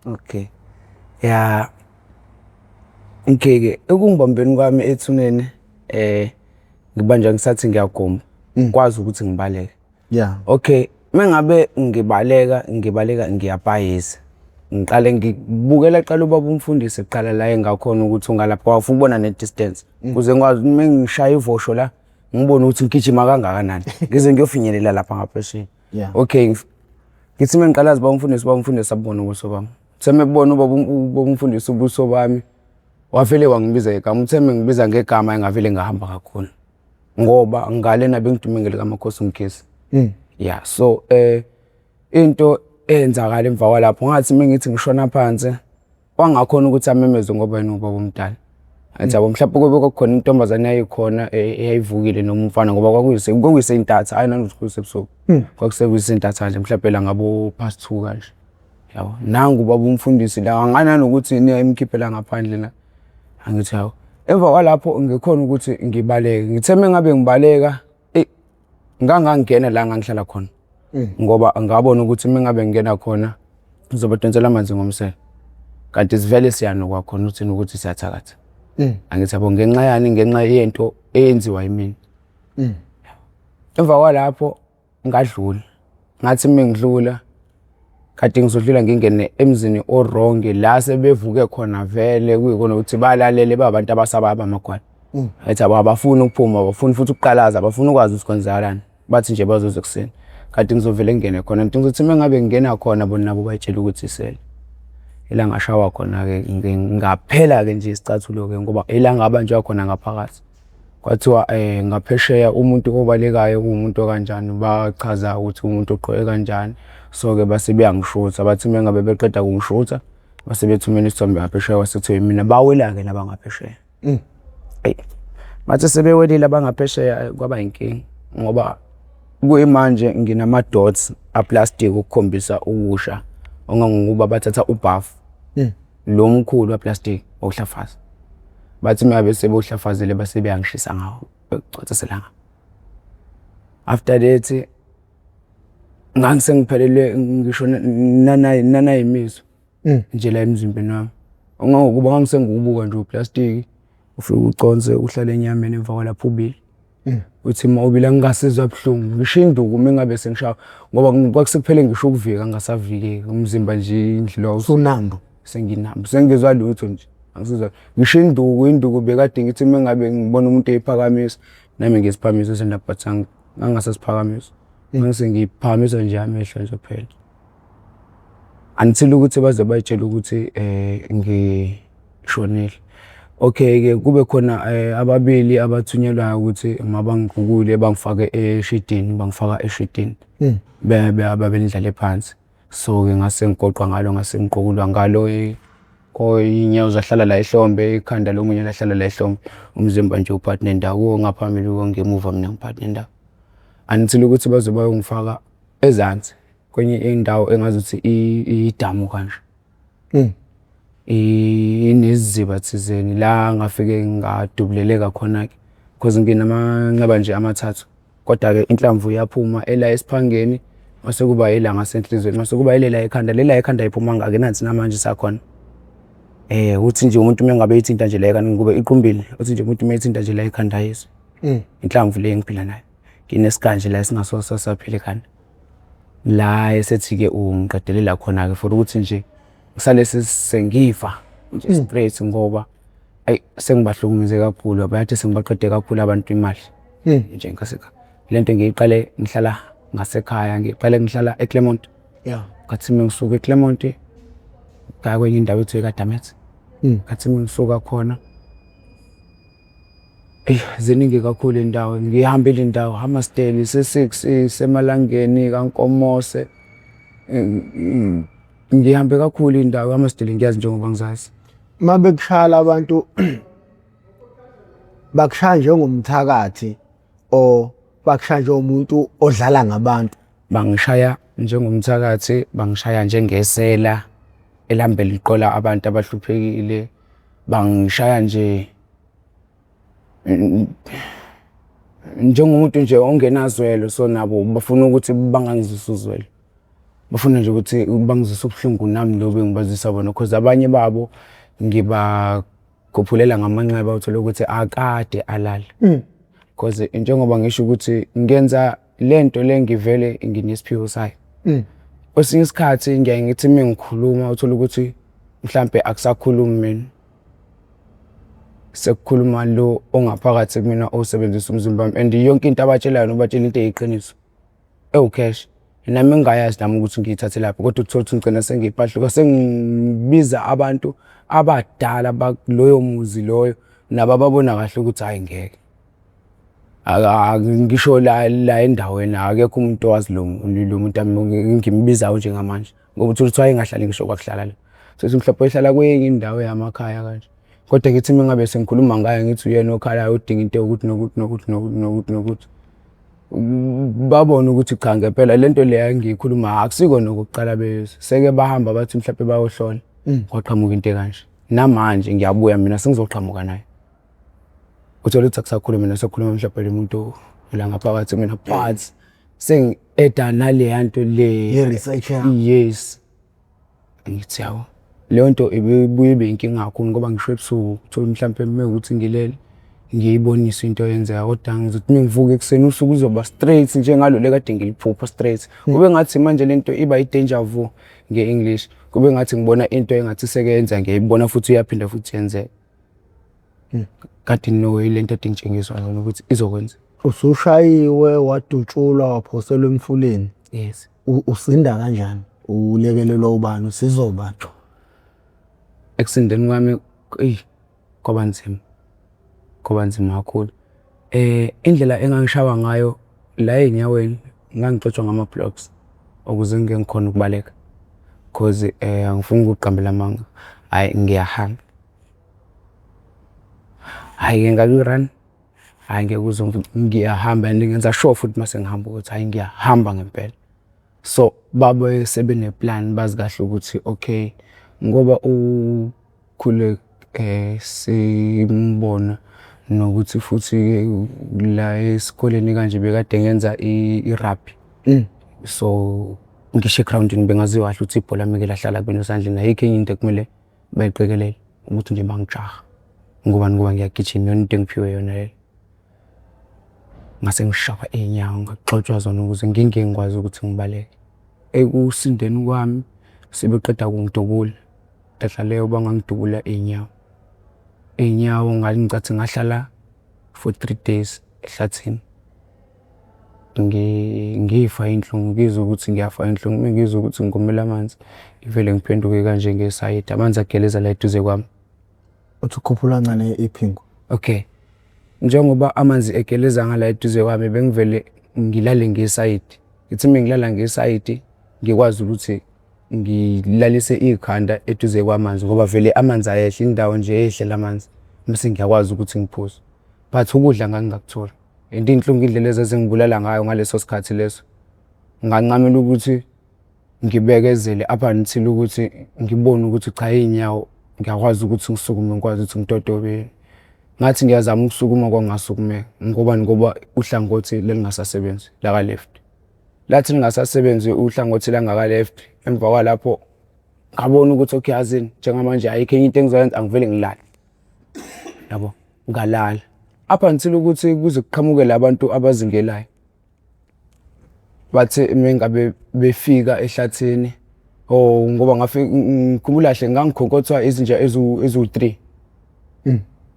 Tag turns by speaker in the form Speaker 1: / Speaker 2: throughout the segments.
Speaker 1: Okay. Ya. Okay-ke ekungibambeni kwami ethuneni ngibanjwa ngisathi ngiyagoma kwazi ukuthi ngibaleke.
Speaker 2: Yeah.
Speaker 1: Okay, mengabe ngibaleka ngibaleka ngiyabhayiza. Ngiqale ngibukela qala ubaba umfundisi kuqala la engakhona ukuthi ungalapha wafuna ukubona ne-distance. Ukuze ngikwazi uma ngishaya ivosho la ngibone ukuthi ngigijima kangakanani. Ngize ngiyofinyelela lapha ngaphesheya.
Speaker 2: Yeah.
Speaker 1: Okay, ngithi uma ngiqalaza ubaba umfundisi, ubaba umfundisi abone ubuso bami. Uthe mebona ubaba umfundisi ubuso bami wavele wangibiza ngegama. Uthe mengibiza ngegama engavele ngahamba kakhulu. Ngoba ngalena bengidume ngelikaMakhosi Mkhize. Yeah, so into eyenzakala emva kwalapho ngathi mengithi ngishona phansi wangakhona ukuthi amemeze ngoba yena ubaba omdala. Athi yabo mhlawumbe kube kwakukhona intombazane eyayikhona eyayivukile noma umfana ngoba kwakuyisentatha, hhayi nanokuthi kusebusuku. Kwakusekuyisentatha nje mhlawumbe la ngabo past 2 kanje. Yabo, nangu ubaba umfundisi la angananokuthi niyayimkhiphela ngaphandle la. Angithi hawu. Emva kwalapho ngikhona ukuthi ngibaleke. Ngithe mengabe ngibaleka, eyi ngangangena la ngangihlala khona. Ngoba ngabona ukuthi mengabe ngingena khona ngizobadonsela amanzi ngomsele. Kanti sivele siyanukwa khona uthini ukuthi siyathakatha. Angithi yabo ngenxa yani ngenxa yento eyenziwa yimina. Emva kwalapho ngadlula. Ngathi mengidlula kade ngizodlula ngingene emzini o-wrong la sebevuke khona vele kuyikona ukuthi balalele babantu abasaba abamagwala. Ethi abo abafuni ukuphuma, abafuni futhi ukuqalaza, abafuni ukwazi ukuthi kwenzakalani. Bathi nje bazoza ekuseni. Kanti ngizovele ngingene khona. Ngithi ngizothi uma ngabe ngingena khona bona nabo bayitshela ukuthi isele. Ila ngashawa khona-ke ngaphela-ke nje isicathulo-ke ngoba ila ngabanjwa khona ngaphakathi. Kwathiwa ngaphesheya umuntu obalekayo kuwumuntu okanjani, bachaza ukuthi umuntu ogqoke kanjani. So-ke base beyangishutha, bathi uma ngabe beqeda kungishutha base bethumela isithombe ngaphesheya kwase kuthiwa imina. Bawela-ke laba ngaphesheya. Eyi, bathi sebewelile abangaphesheya kwaba inkinga ngoba kuyimanje nginama-dots aplastiki ukukhombisa ukusha ongangokuba bathatha ubhafu lo mkhulu waplastiki wawuhlafaza. Bathi uma ngabe sebewuhlafazile base beyangishisa ngawo, bekucothisela ngawo. After that ngangisengiphelelwe ngisho nanayimizwa nje la emzimbeni wami. Ongangokuba ngangisengiwubuka nje uplastiki ufike uconse uhlale enyameni emva kwalapho ubile. Uthi uma ubila ngingasizwa buhlungu ngisho induku uma ngabe sengishawa ngoba kwakusekuphele ngisho ukuvika ngingasavikeki umzimba nje indlu
Speaker 2: Usunambo.
Speaker 1: Senginambo sengizwa lutho nje angisizwa ngisho induku induku bekade ngithi uma ngabe ngibona umuntu eyiphakamisa nami ngiyisiphakamisa senda but ngangasasiphakamisa ngangisengiphakamisa nje amehlo nje kuphela until ukuthi baze bayitshela ukuthi ngishonile. Okay-ke kube khona ababili abathunyelwayo ukuthi mabangigugule bangifake eshidini, bangifaka eshidini babendlale phansi. So-ke ngase ngigoqwa ngalo ngase ngiqukulwa ngalo iy'nyawo zahlala la ehlombe, ikhanda lomunye lahlala la ehlombe, umzimba nje uphakathi nendawo, ongaphambili ongemuva mina ngiphakathi nendawo. Until ukuthi baze bayongifaka ezansi kwenye indawo engazuthi idamu kanje. Ineziziba thizeni la ngafike ngadubuleleka khona-ke cause nginamanxeba nje amathathu. Kodwa-ke inhlamvu iyaphuma ela esiphangeni mase kuba ila ngasenhlizweni mase kuba ilela ekhanda. Lela ekhanda ayiphumanga-ke nansi namanje isakhona. Uthi nje umuntu uma ngabe eyithinta nje la ekhanda ngoba iqumbile, uthi nje umuntu uma eyithinta nje la ekhanda ayizwe. Inhlamvu le engiphila nayo. Nginesiganje la esingasoze saphela ekhanda. La esethi-ke ungiqedelela khona-ke for ukuthi nje ngisale sengifa nje straight ngoba ayi sengibahlukumeze kakhulu bayathi sengibaqede kakhulu abantu imali. Nje ngasekhaya. Le nto ngiyiqale ngihlala ngasekhaya, ngiyiqale ngihlala eClermont.
Speaker 2: Yeah.
Speaker 1: Ngathi uma ngisuka eClermont ngaya kwenye indawo ekuthiwa iKaDametsi. Ngathi uma ngisuka khona eyi ziningi kakhulu iy'ndawo, ngiyihambile iy'ndawo, Hammarsdale, ise-Six, iseMalangeni, kaNkomose. Ngihambe kakhulu iy'ndawo, Hammarsdale ngiyazi njengoba ngizazi.
Speaker 2: Uma bekushaya la bantu bakushaya njengomthakathi or bakushaya njengomuntu odlala ngabantu?
Speaker 1: Bangishaya njengomthakathi, bangishaya njengesela elihambe liqola abantu abahluphekile, bangishaya nje njengomuntu nje ongenazwelo so nabo bafuna ukuthi bangangizwisi uzwelo. Bafuna nje ukuthi bangizwise ubuhlungu nami lo bengibazwisa bona cause abanye babo ngibakhuphulela ngamanxeba, uthole ukuthi akade alala. Cause njengoba ngisho ukuthi ngenza lento le ngivele nginesiphiwo sayo. Kwesinye isikhathi ngiyaye ngithi uma ngikhuluma uthole ukuthi mhlampe akusakhulumi mina. Sekukhuluma lo ongaphakathi kumina osebenzisa umzimba wami and yonke into abatshelayo ubatshela into eyiqiniso ewukheshi. Nami ngingayazi nami ukuthi ngiyithathelaphi kodwa uthole ukuthi ngigcina sengiyipahluka sengibiza abantu abadala bakuloyo muzi loyo nabo ababona kahle ukuthi hhayi ngeke. Ngisho la la endaweni akekho umuntu owazi lo lo muntu engimbizayo njengamanje ngoba uthole ukuthi wayengahlali ngisho kwakuhlala la. Uthole ukuthi mhlawumbe wayehlala kwenye indawo yamakhaya kanje. Kodwa ngithi uma ngabe sengikhuluma ngaye ngithi uyena okhalayo odinga into ewukuthi nokuthi nokuthi nokuthi nokuthi nokuthi. Babone ukuthi cha ngempela le nto le engiyikhulumayo akusikona okokuqala beyizwa. Seke bahamba bathi mhlawumbe bayohlola kwaqhamuka into ekanje. Namanje ngiyabuya mina sengizoqhamuka naye. Uthole ukuthi akusakhulumi mina sekukhuluma mhlawumbe lo muntu la ngaphakathi mina but sengi-eda naleya nto le.
Speaker 2: Ye-research yakho.
Speaker 1: Yes. Ngithi yawo leyo nto ibibuye ibe inkinga kakhulu ngoba ngisho ebusuku uthole mhlampe uma kuwukuthi ngilele ngiyibonise into eyenzeka kodwa ngizothi uma ngivuka ekuseni usuku uzoba straight njengalolu ekade ngiliphupha straight. Kube ngathi manje le nto iba i-deja vu nge-English. Kube ngathi ngibona into engathi seke yenzeka ngiyayibona futhi iyaphinda futhi yenzeka. Kade no ile nto ade ngitshengiswa yona ukuthi izokwenza.
Speaker 2: Usushayiwe wadutshulwa waphoselwa emfuleni.
Speaker 1: Yes.
Speaker 2: Usinda kanjani? Ulekelelwa ubani? Usizwa ubani?
Speaker 1: Ekusindeni kwami eyi kwaba nzima, kwaba nzima kakhulu. Indlela engangishawa ngayo la ey'nyaweni ngangixotshwa ngama-blocks ukuze ngike ngikhone ukubaleka cause angifuni ukukuqambela amanga, hhayi ngiyahamba. Hhayi-ke ngake-run, hhayi ngeke uze ngiyahamba and ngenza sure futhi mase ngihamba ukuthi hhayi ngiyahamba ngempela. So babe sebene-plan bazi kahle ukuthi okay ngoba ukhule simbona nokuthi futhi la esikoleni kanje bekade ngenza i-rugby. So ngisho egrawundini bengaziwa kahle ukuthi ibhola meke lahlala kumina esandleni ayikho enye into ekumele bayiqikelele ukuthi nje bangijaha ngobani ngoba ngiyagijima iyona into engiphiwe yona leyo. Ngase ngishawa iy'nyawo ngagxotshwa zona ukuze ngingeke ngikwazi ukuthi ngibaleke. Ekusindeni kwami sebeqeda kungidubula, nhlanhla leyo bangangidubula iy'nyawo. Iy'nyawo ngicathi ngahlala for 3 days ehlathini. Ngifa iy'nhlungu, ngizwe ukuthi ngiyafa iy'nhlungu, uma ngizwa ukuthi ngomela amanzi, ngivele ngiphenduke kanje ngesayidi, amanzi ageleza la eduze kwami.
Speaker 2: Uthi ukhuphula kancane iphimbo.
Speaker 1: Okay, njengoba amanzi egeleza ngala eduze kwami bengivele ngilale ngesayidi. Ngithi uma ngilala ngesayidi ngikwazi ukuthi ngilalise ikhanda eduze kwamanzi ngoba vele amanzi ayehla, indawo nje eyehlela amanzi mese ngiyakwazi ukuthi ngiphuze. But ukudla ngangingakutholi and iy'nhlungu indlela ezazingibulala ngayo ngaleso sikhathi leso, ngancamela ukuthi ngibekezele up until ukuthi ngibone ukuthi cha iy'nyawo ngiyakwazi ukuthi ngisukume ngikwazi ukuthi ngitotobe. Ngathi ngiyazama ukusukuma kwangasukumeka ngobani ngoba uhlangothi lalingasasebenzi laka-left. Lathi lingasasebenzi uhlangothi langaka-left emva kwalapho ngabona ukuthi okay yazini njengamanje ayikho enye into engizoyenza angivele ngilale. Yabo, ngalala up until ukuthi kuze kuqhamuke la bantu abazingelayo. Bathe mengabe befika ehlathini oh ngoba ngafika ngikhumbula kahle ngangikhonkothwa izinja eziwu-3.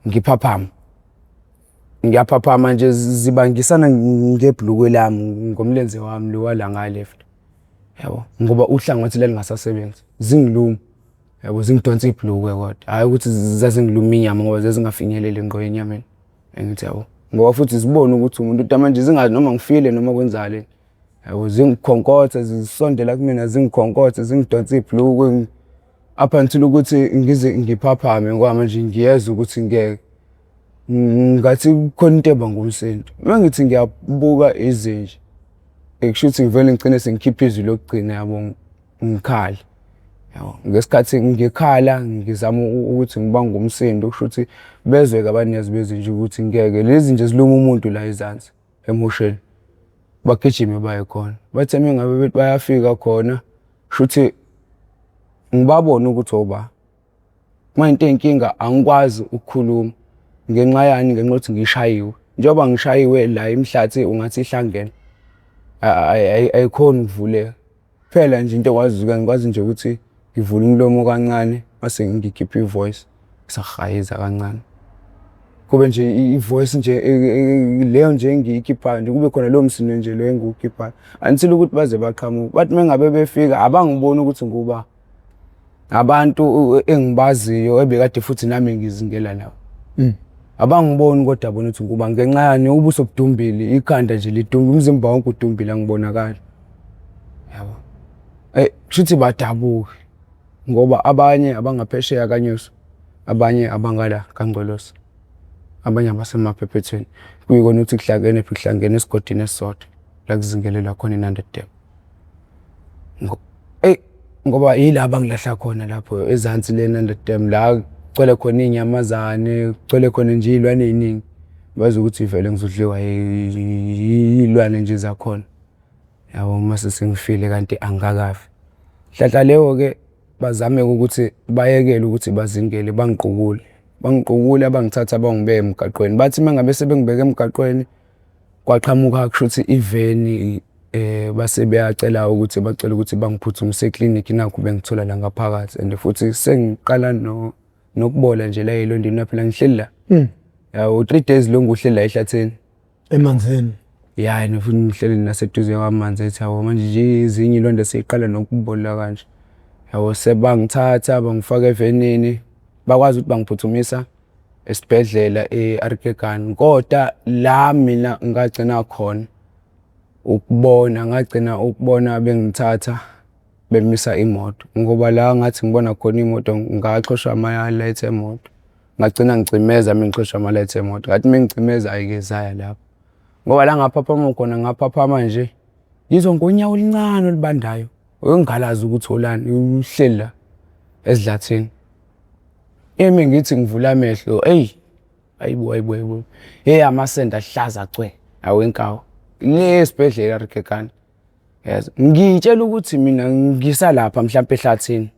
Speaker 1: Ngiphaphama. Ngiyaphaphama nje zibangisana ngebhulukwe lami ngomlenze wami lo wala nga-left. Yabo, ngoba uhlangothi lalingasasebenzi. Zingiluma. Yabo zingidonsa ibhulukwe kodwa hhayi ukuthi zazingiluma inyama ngoba zazingafinyeleli ngqo enyameni. Angithi yabo ngoba futhi zibone ukuthi umuntu into manje zingazi noma ngifile noma kwenzakaleni. Yabo zingikhonkotha zisondela kumina zingikhonkothe zingidonsa ibhulukwe up until ukuthi ngize ngiphaphame ngoba manje ngiyezwa ukuthi ngeke ngathi kukhona into ebanga umsindo. Uma ngithi ngiyabuka izinja kusho ukuthi ngivele ngigcine sengikhipha izwi lokugcina yabo ngikhala. Yabo ngesikhathi ngikhala ngizama ukuthi ngibange umsindo kusho ukuthi bezwe-ke abanikazi bezinja ukuthi ngeke lezi zinja ziluma umuntu la ezansi emhosheni. Bagijime baye khona. Bathe uma ngabe bethi bayafika khona. Shuthi ngibabone ukuthi oba. Uma into eyinkinga angikwazi ukukhuluma ngenxa yani ngenxa yokuthi ngishayiwe. Njengoba ngishayiwe la imihlathi ungathi ihlangene ayikhoni ukuvuleka. Kuphela nje into ekwazi ngikwazi nje ukuthi ngivule umlomo kancane mase ngikhipha i-voice ngisahayiza kancane. Kube nje i-voice nje leyo nje engiyikhiphayo nje kube khona lowo msindo nje lo engiwukhiphayo until ukuthi baze baqhamuke. Bathi uma ngabe befika abangiboni ukuthi ngiwuba. Abantu engibaziyo ebekade futhi nami ngizingela nabo. Abangiboni kodwa bona ukuthi ngiwuba ngenxa yani ubuso budumbile, ikhanda nje lidumbile, umzimba wonke udumbile angibonakali. Yabo. Kushuthi badabuke ngoba abanye abangaphesheya kaNyosi, abanye abangala kaNgcolosi, abanye abaseMaphephethweni. Kuyikona ukuthi kuhlangene phi kuhlangene esigodini esisodwa la kuzingelelwa khona eNanda Dam. Eyi ngoba yila abangilahla khona lapho ezansi le eNanda Dam la kugcwele khona iy'nyamazane, kugcwele khona nje iy'lwane ey'ningi. Bazi ukuthi vele ngizodliwa iy'lwane nje zakhona. Yabo mase sengifile kanti angikakafi. Nhlanhla leyo-ke bazame ukuthi bayekele ukuthi bazingele bangiqukule. Bangiqukula bangithatha bangibeka emgaqweni. Bathi uma ngabe sebengibeke emgaqweni kwaqhamuka kushuthi iveni base beyacela ukuthi bacela ukuthi bangiphuthumise eklinikhi nakhu bengithola la ngaphakathi and futhi sengiqala nokubola nje la ey'londeni phela ngihleli la. Yabo 3 days lo ngihleli la ehlathini.
Speaker 2: Emanzini.
Speaker 1: Ya and futhi ngihleli naseduze kwamanzi ethi yabo manje nje ezinye iy'londa sey'qala nokubola kanje. Yabo sebangithatha bangifaka evenini bakwazi ukuthi bangiphuthumisa esibhedlela e-Arkegan kodwa la mina ngagcina khona ukubona ngagcina ukubona bengithatha bemisa imoto ngoba la ngathi ngibona khona imoto ngaxhoshwa ama-light emoto. Ngagcina ngicimeza uma ngixhoshwa ama-light emoto ngathi uma ngicimeza ayike zaya lapho. Ngoba la ngaphaphama khona ngaphaphama nje ngizwa ngonyawo oluncane olubandayo engingalazi ukuthi olani luhleli la esidlathini. Imi ngithi ngivula amehlo eyi hayibo hayibo hayibo hey amasende ahlaza cwe awenkawu le esibhedlela Arkegan. Yes ngitshela ukuthi mina ngisalapha mhlampe ehlathini.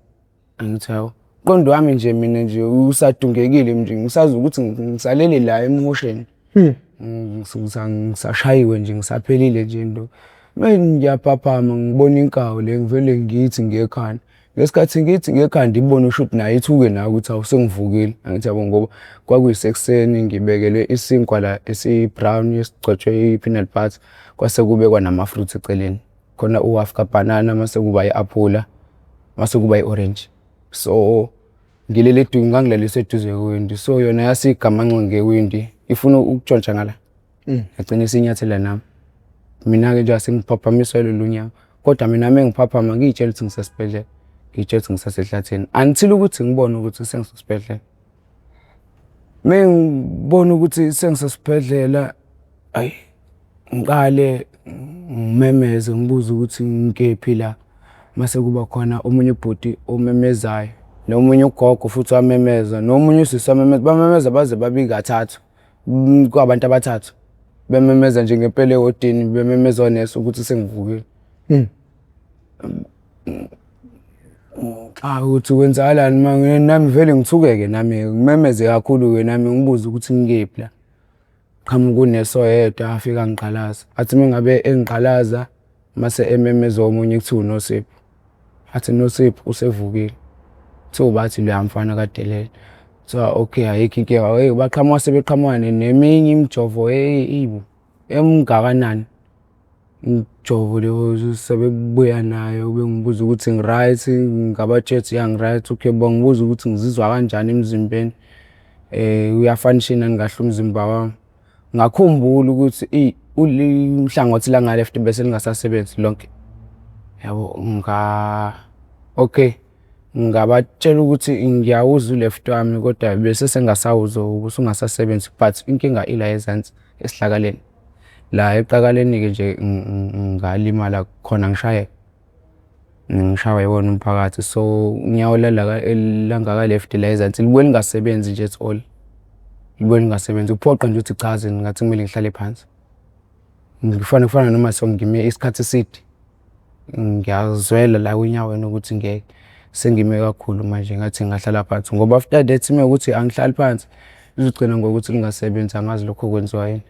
Speaker 1: Angithi hawu umqondo wami nje mina nje usadungekile nje ngisazi ukuthi ngisalele la emhosheni. Ngisashayiwe nje ngisaphelile nje into. Ngiyaphaphama ngibona inkawu le ngivele ngithi ngekhanda. Ngesikhathi ngithi ngekhanda ibone shuthi nayo ithuke nayo ukuthi hawu sengivukile. Angithi yabo ngoba kwakuyisekuseni ngibekelwe isinkwa la esi-brown esigcotshwe i-peanut butter kwase kubekwa nama-fruits eceleni. Khona u-half kabhanana mase kuba i-aphula mase kuba i-orange. So ngilele ngangilaliswe eduze kwewindi so yona yase igamanxe ngewindi ifuna ukutshontsha ngala. Yagcina isinyathela nami. Mina-ke nje sengiphaphamiswa yilolu nyawo kodwa mina uma ngiphaphama ngiy'tshela ukuthi ngisesibhedlela, ngiy'tshela ukuthi ngisasehlathini until ukuthi ngibone ukuthi sengisesibhedlela. Uma ngibona ukuthi sengisesibhedlela, hhayi ngiqale ngimemeze ngibuze ukuthi ngikephi la. Mase kuba khona omunye ubhuti omemezayo nomunye ugogo futhi wamemeza nomunye usisi wamemeza, bamemeza baze babe kathathu kwabantu abathathu. Bememeza nje ngempela ehodini bememeza onesi ukuthi sengivukile. Cha ukuthi kwenzakalani nami vele ngithuke-ke nami ngimemeze kakhulu-ke nami ngibuze ukuthi ngikephi la. Qhamuka unesi oyedwa afike angiqalaza, athi uma ngabe engiqalaza mase ememeza omunye kuthiwa uNosipho. Athi Nosipho usevukile. Kuthiwa bathi loya mfana kade elele. Kuthiwa okay ayikho inkinga, hheyi baqhamuka sebeqhamuka neminye imijovo hheyi emngakanani. Imijovo leyo sebebuya nayo bengibuza ukuthi ngi-right, ngabatshela ukuthi ya ngi-right. Okay, bangibuza ukuthi ngizizwa kanjani emzimbeni, uya-function-a yini kahle umzimba wami. Ngakhumbula ukuthi eyi uhlangothi la nga-left bese lingasasebenzi lonke. Yabo okay, ngabatshela ukuthi ngiyawuzwa u-left wami kodwa bese sengingasawuzwa usungasasebenzi but inkinga ila ezansi esihlakaleni. La eqakaleni-ke nje ngalimala khona ngishayeka, ngishawa yiwona umphakathi so unyawo langaka-left la ezansi libuye lingasebenzi nje at all. Libuye lingasebenzi kuphoqa nje ukuthi chaze ngathi kumele ngihlale phansi. Kufana kufana noma sengime isikhathi eside. Ngiyazwela la onyaweni ukuthi ngeke sengime kakhulu manje ngathi ngingahlala phansi ngoba after that uma kuwukuthi angihlali phansi lizogcina ngokuthi lingasebenzi angazi lokho kwenziwa yini.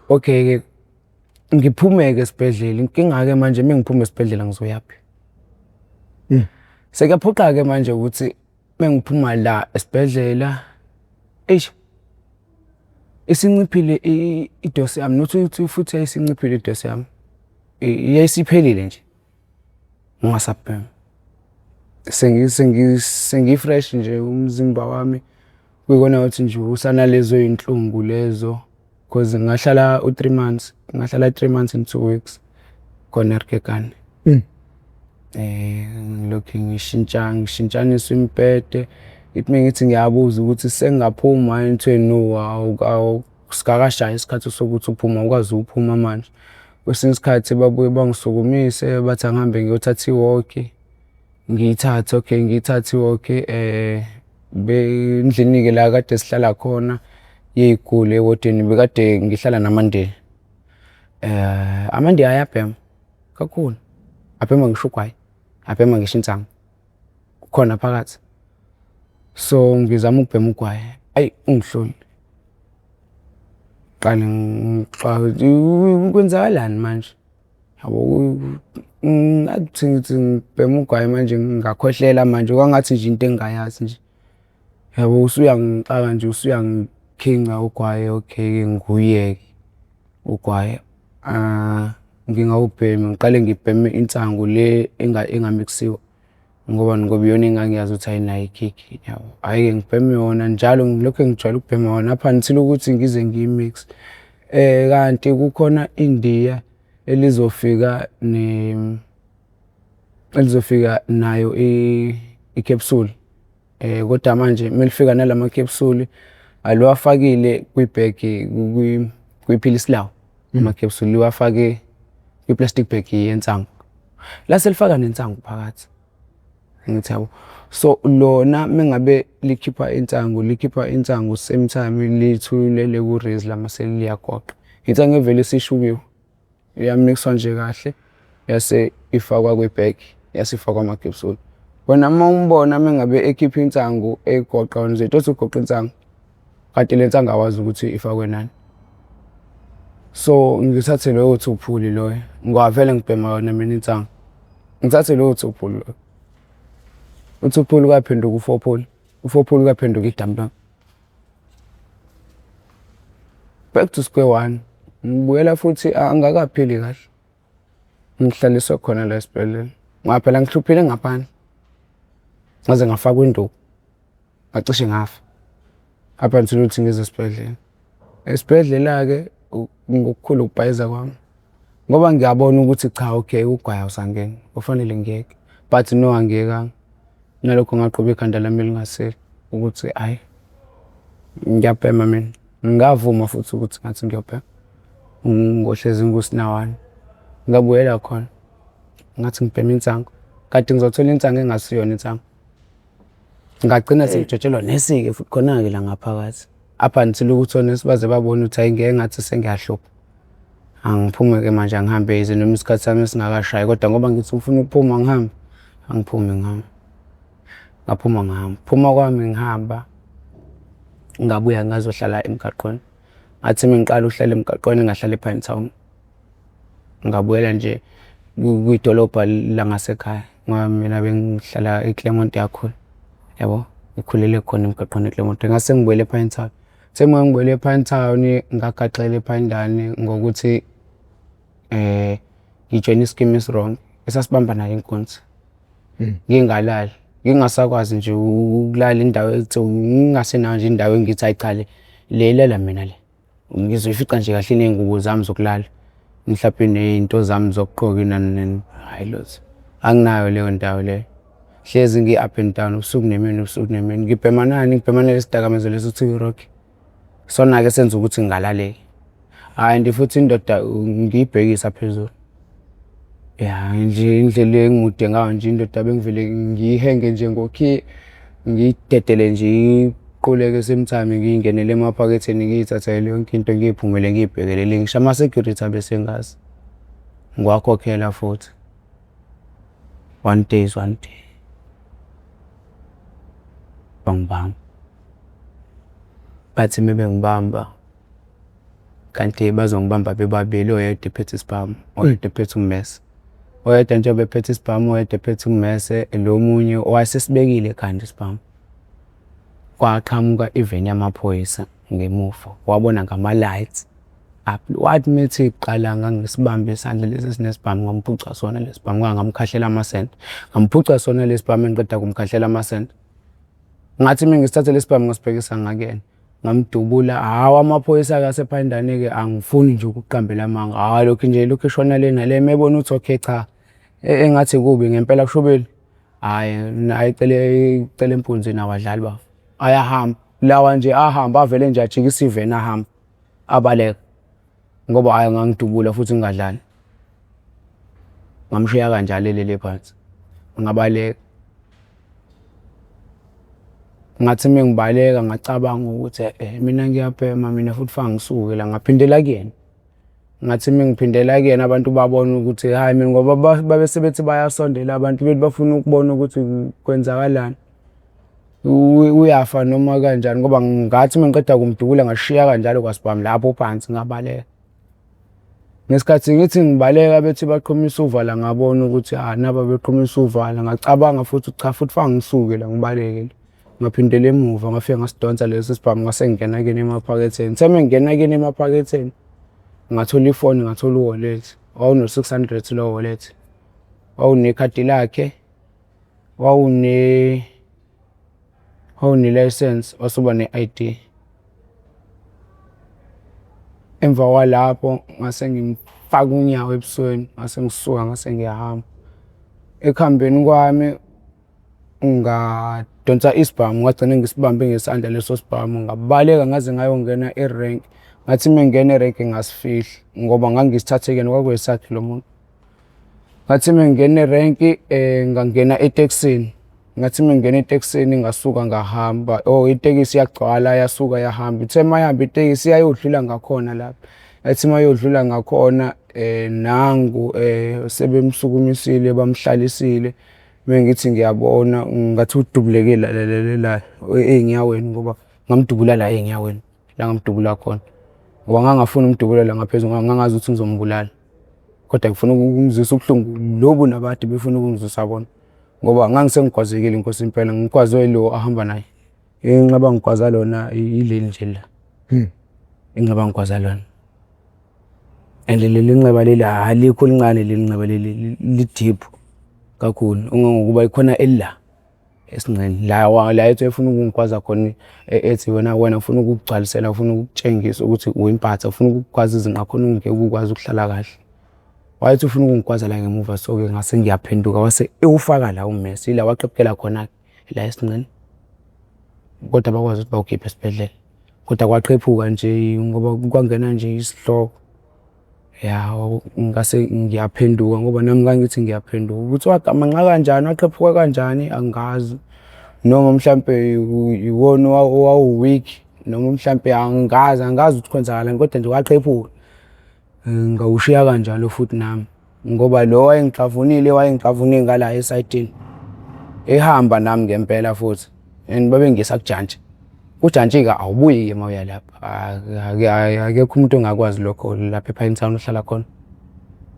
Speaker 1: Okay-ke ngiphume-ke esibhedlela inkinga-ke manje uma ngiphuma esibhedlela ngizoyaphi? Sekuyaphoqa-ke manje ukuthi uma ngiphuma la esibhedlela eish isinciphile idosi yami not ukuthi futhi yayisinciphile idosi yami yayisiphelile nje ngingasabhemi. Sengi-fresh nje umzimba wami kuyikona ukuthi nje usanalezo y'nhlungu lezo cause ngahlala u-3 months, ngahlala 3 months and 2 weeks khona eRikekane. Ngilokhu ngishintsha ngishintshanisa imibhede ngithi uma ngithi ngiyabuza ukuthi sengingaphuma yini kuthiwe no asikakashayi isikhathi sokuthi uphume awukwazi ukuphuma manje. Kwesinye isikhathi babuye bangisukumise bathi angihambe ngiyothatha i-walk, ngiyithathe okay ngiyithathe i-walk endlini-ke la kade sihlala khona yey'guli ewodini bekade ngihlala namaNdiya. AmaNdiya ayabhema kakhulu, abhema ngisho ugwayi, abhema ngisho insangu khona phakathi. So ngizama ukubhema ugwayi, ayi ungihlule. Qale ngixake ukuthi kwenzakalani manje? Yabo ngathi ngithi ngibhema ugwayi manje ngakhwehlela manje kwangathi nje into engingayazi nje. Yabo usuyangixaka nje usuyangikhinca ugwayi okay-ke ngiwuyeke ugwayi. Ngingawubhemi ngiqale ngibheme insangu le engamikisiwe ngoba ngoba iyona engangiyazi ukuthi ayinayo ikhikhi yabo. Hhayi-ke ngibheme yona njalo ngilokhu ngijwayele ukubhema yona up until ukuthi ngize ngiyi-mix-e. Kanti kukhona iNdiya elizofika elizofika nayo i-capsule. Kodwa manje uma lifika nalama capsule aliwafakile kwibhegi kwiphilisi lawo ama-capsule liwafake kwi-plastic bag yensangu. Lase lifaka nensangu phakathi. Angithi yabo. So lona uma ngabe likhipha insangu likhipha insangu same time lithululele ku-rizla mase liyagoqa. Insangu evele isishukiwe iyamixwa nje kahle yase ifakwa kwibhegi yase ifakwa ama-capsule. Wena uma umbona uma ngabe ekhipha insangu eyigoqa wena uzoyithola ukuthi ugoqa insangu kanti le nsangu awazi ukuthi ifakwe nani. So ngithathe loyo thuphuli loyo ngoba vele ngibhema yona mina insangu. Ngithathe loyo thuphuli loyo. Uthuphuli kwaphenduka ufophuli, ufophuli kwaphenduka idamu lami. Back to square one. Ngibuyela futhi angakaphili kahle. Ngihlaliswe khona la esibhedlela. Ngoba phela ngihluphile ngaphandle. Ngaze ngafakwa induku. Ngacishe ngafa. Up until ukuthi ngize esibhedlela. Esibhedlela-ke ngokukhulu ukubhayiza kwami. Ngoba ngiyabona ukuthi cha okay ugwayi awusangeni kufanele ngiyeke. But no angiyekanga. Nalokho ngaqhuba ikhanda lami lingasile ukuthi hhayi ngiyabhema mina. Ngavuma futhi ukuthi ngathi ngiyobhema. Ngohlezi ngusinawane. Ngabuyela khona ngathi ngibhema insangu kanti ngizothola insangu engasiyona insangu. Ngagcina sengijotshelwa nesi-ke futhi khona-ke la ngaphakathi. Up until ukuthi onesi baze babone ukuthi hhayi ngeke ngathi sengiyahlupha. Angiphume-ke manje angihambe yize noma isikhathi sami singakashayi kodwa ngoba ngithi ngifuna ukuphuma ngihambe, angiphume ngihambe. Ngaphuma ngahamba, phuma kwami ngihamba ngabuya ngazohlala emgaqweni. Ngathi uma ngiqala ukuhlala emgaqweni ngahlala e-Pinetown. Ngabuyela nje kwidolobha langasekhaya ngoba mina bengihlala e-Claremont kakhulu yabo. Ngikhulele khona emgaqweni e-Claremont ngase ngibuyele e-Pinetown. Sengike ngibuyele e-Pinetown ngagaxela ePhayindane ngokuthi ngijoyine iskimu esi-wrong esasibamba nayo inkunzi. Ngingalali, ngingasakwazi nje ukulala indawo ngingasenayo nje indawo engithi hhayi cha le, le ilala mina le. Ngizoyifica nje kahle iney'ngubo zami zokulala, mhlampe ney'nto zami zokugqoka nani nani, hhayi lutho. Anginayo leyo ndawo leyo. Hlezi ngi-up and down ubusuku nemini, ubusuku nemini. Ngibhema nani? Ngibhema nalesi dakamizwa lesi ekuthiwa i-rock. Isona-ke esenza ukuthi ngingalaleki. Hhayi and futhi indoda ngiyibhekisa phezulu. Ya nje indlela engimude ngayo nje indoda bengivele ngiyihenge nje ngokhiye, ngiyidedele nje iquleke same time ngiyingenele emaphaketheni ngiyithathele yonke into ngiyiphumele ngiyibhekelele ngisho ama-security abesengazi. Ngiwakhokhela futhi. One day is one day. Bangibamba. Bathi uma bengibamba, kanti bazongibamba bebabili, oyedwa ephethe isibhamu, oyedwa ephethe ummese. Oyedwa njengoba ephethe isibhamu, oyedwa ephethe ummese, lo omunye wayesesibekile ekhanda isibhamu. Kwaqhamuka iveni yamaphoyisa ngemuva, wabona ngama-lights. Wathi uma ethi kuqala ngangisibambe isandla lesi esinesibhamu ngamphuca sona lesi bhamu ngamkhahlela amasende. Ngamphuca sona lesi bhamu engiqeda kumkhahlela amasende. Ngathi uma ngisithatha lesi bhamu ngasibhekisa ngakuyena, ngamdubula. Hhawu amaphoyisa-ke asePhayindane-ke angifuni nje ukukuqambela amanga. Hhawu lokhu nje lokhu eshona le nale uma ebona ukuthi okay cha, engathi kubi ngempela kushubile. Hhayi naye icele icele empunzini awadlali bafo. Ayahamba, lawa nje ahamba avele nje ajikisa iveni ahamba, abaleka. Ngoba hhayi ngangidubula futhi ngingadlali. Ngamshiya kanjalo elele phansi, ngabaleka. Ngathi uma ngibaleka ngacabanga ukuthi eh mina ngiyabhema mina futhi fanele ngisuke la, ngaphindela kuyena. Ngathi uma ngiphindela kuyena abantu babona ukuthi hhayi mina ngoba babe sebethi bayasondela abantu bethi bafuna ukubona ukuthi kwenzakalani. Uyafa noma kanjani ngoba ngathi uma ngiqeda kumdubula ngashiya kanjalo kwasibhamu lapho phansi ngabaleka. Ngesikhathi ngithi ngibaleka bethi baqhumisa uvala ngabona ukuthi ah naba beqhumisa uvala ngacabanga futhi cha futhi fange ngisuke la ngibaleke la. Ngaphindela emuva ngafike ngasidonsa leso sibhamu ngase ngingena kini emaphaketheni. Ngithe uma ngingena kini emaphaketheni ngathola ifoni ngathola u-wallet. Wawuno-six hundred lowo wallet. Wawunekhadi lakhe, wawune wawune-licence wasuba ne-I_D. Emva kwalapho ngase ngimfaka unyawo ebusweni ngase ngisuka ngase ngiyahamba. Ekuhambeni kwami ngadonsa isibhamu ngagcina ngisibambe ngesandla leso sibhamu ngabaleka ngaze ngayongena erenki. Ngathi uma ngingena erenki ngasifihla ngoba ngangisithathe kuyena kwakwesakhe lo muntu. Ngathi uma ngingena erenki ngangena etekisini. Ngathi uma ngingena etekisini ngasuka ngahamba, oh itekisi yagcwala yasuka yahamba. Ithe uma ihamba itekisi yayodlula ngakhona lapha. Yathi uma iyodlula ngakhona nangu sebemsukumisile bamhlalisile. Mengithi ngiyabona ngathi udubuleke la la la la ey'nyaweni ngoba ngamdubula la ey'nyaweni la ngamdubula khona. Ngoba ngangingafuni ukumdubula la ngaphezulu ngoba ngangazi ukuthi ngizombulala. Kodwa ngifuna ukumzwisa ubuhlungu lobu nabade befuna ukungizwisa bona. Ngoba ngangisengigwazekile inkosi impela ngigwazwe yilo ahamba naye. Inxeba angigwaza lona ileli nje la. Inxeba angigwaza lona. And leli nxeba leli alikho lincane leli nxeba leli li-deep kakhulu ungangokuba ikhona elila esinqeni la la ethi efuna ukungigwaza khona ethi wena wena ufuna ukukugcwalisela ufuna ukukutshengisa ukuthi uyimpatha ufuna ukugwaza izinqa khona ungeke ukwazi ukuhlala kahle. Wayethi ufuna ukungigwaza la ngemuva so-ke ngase ngiyaphenduka wase ewufaka la ummese ila waqephukela khona-ke la esinqeni. Kodwa bakwazi ukuthi bawukhiphe esibhedlela. Kodwa kwaqhephuka nje ngoba kwangena nje isihloko. Ya ngase ngiyaphenduka ngoba nami ngangithi ngiyaphenduka ukuthi wagamanxa kanjani waqhephuka kanjani angazi. Noma mhlampe iwona owawu-weak noma mhlampe angazi angazi ukuthi kwenzakalani kodwa nje waqhephuka. Ngawushiya kanjalo futhi nami ngoba lo owayengixavunile wayengixavune ngala esayidini. Ehamba nami ngempela futhi and babengiyisa kujantshi. Kujantshi-ke awubuyi-ke uma uya lapha, akekho umuntu ongakwazi lokho lapha ePinetown ohlala khona.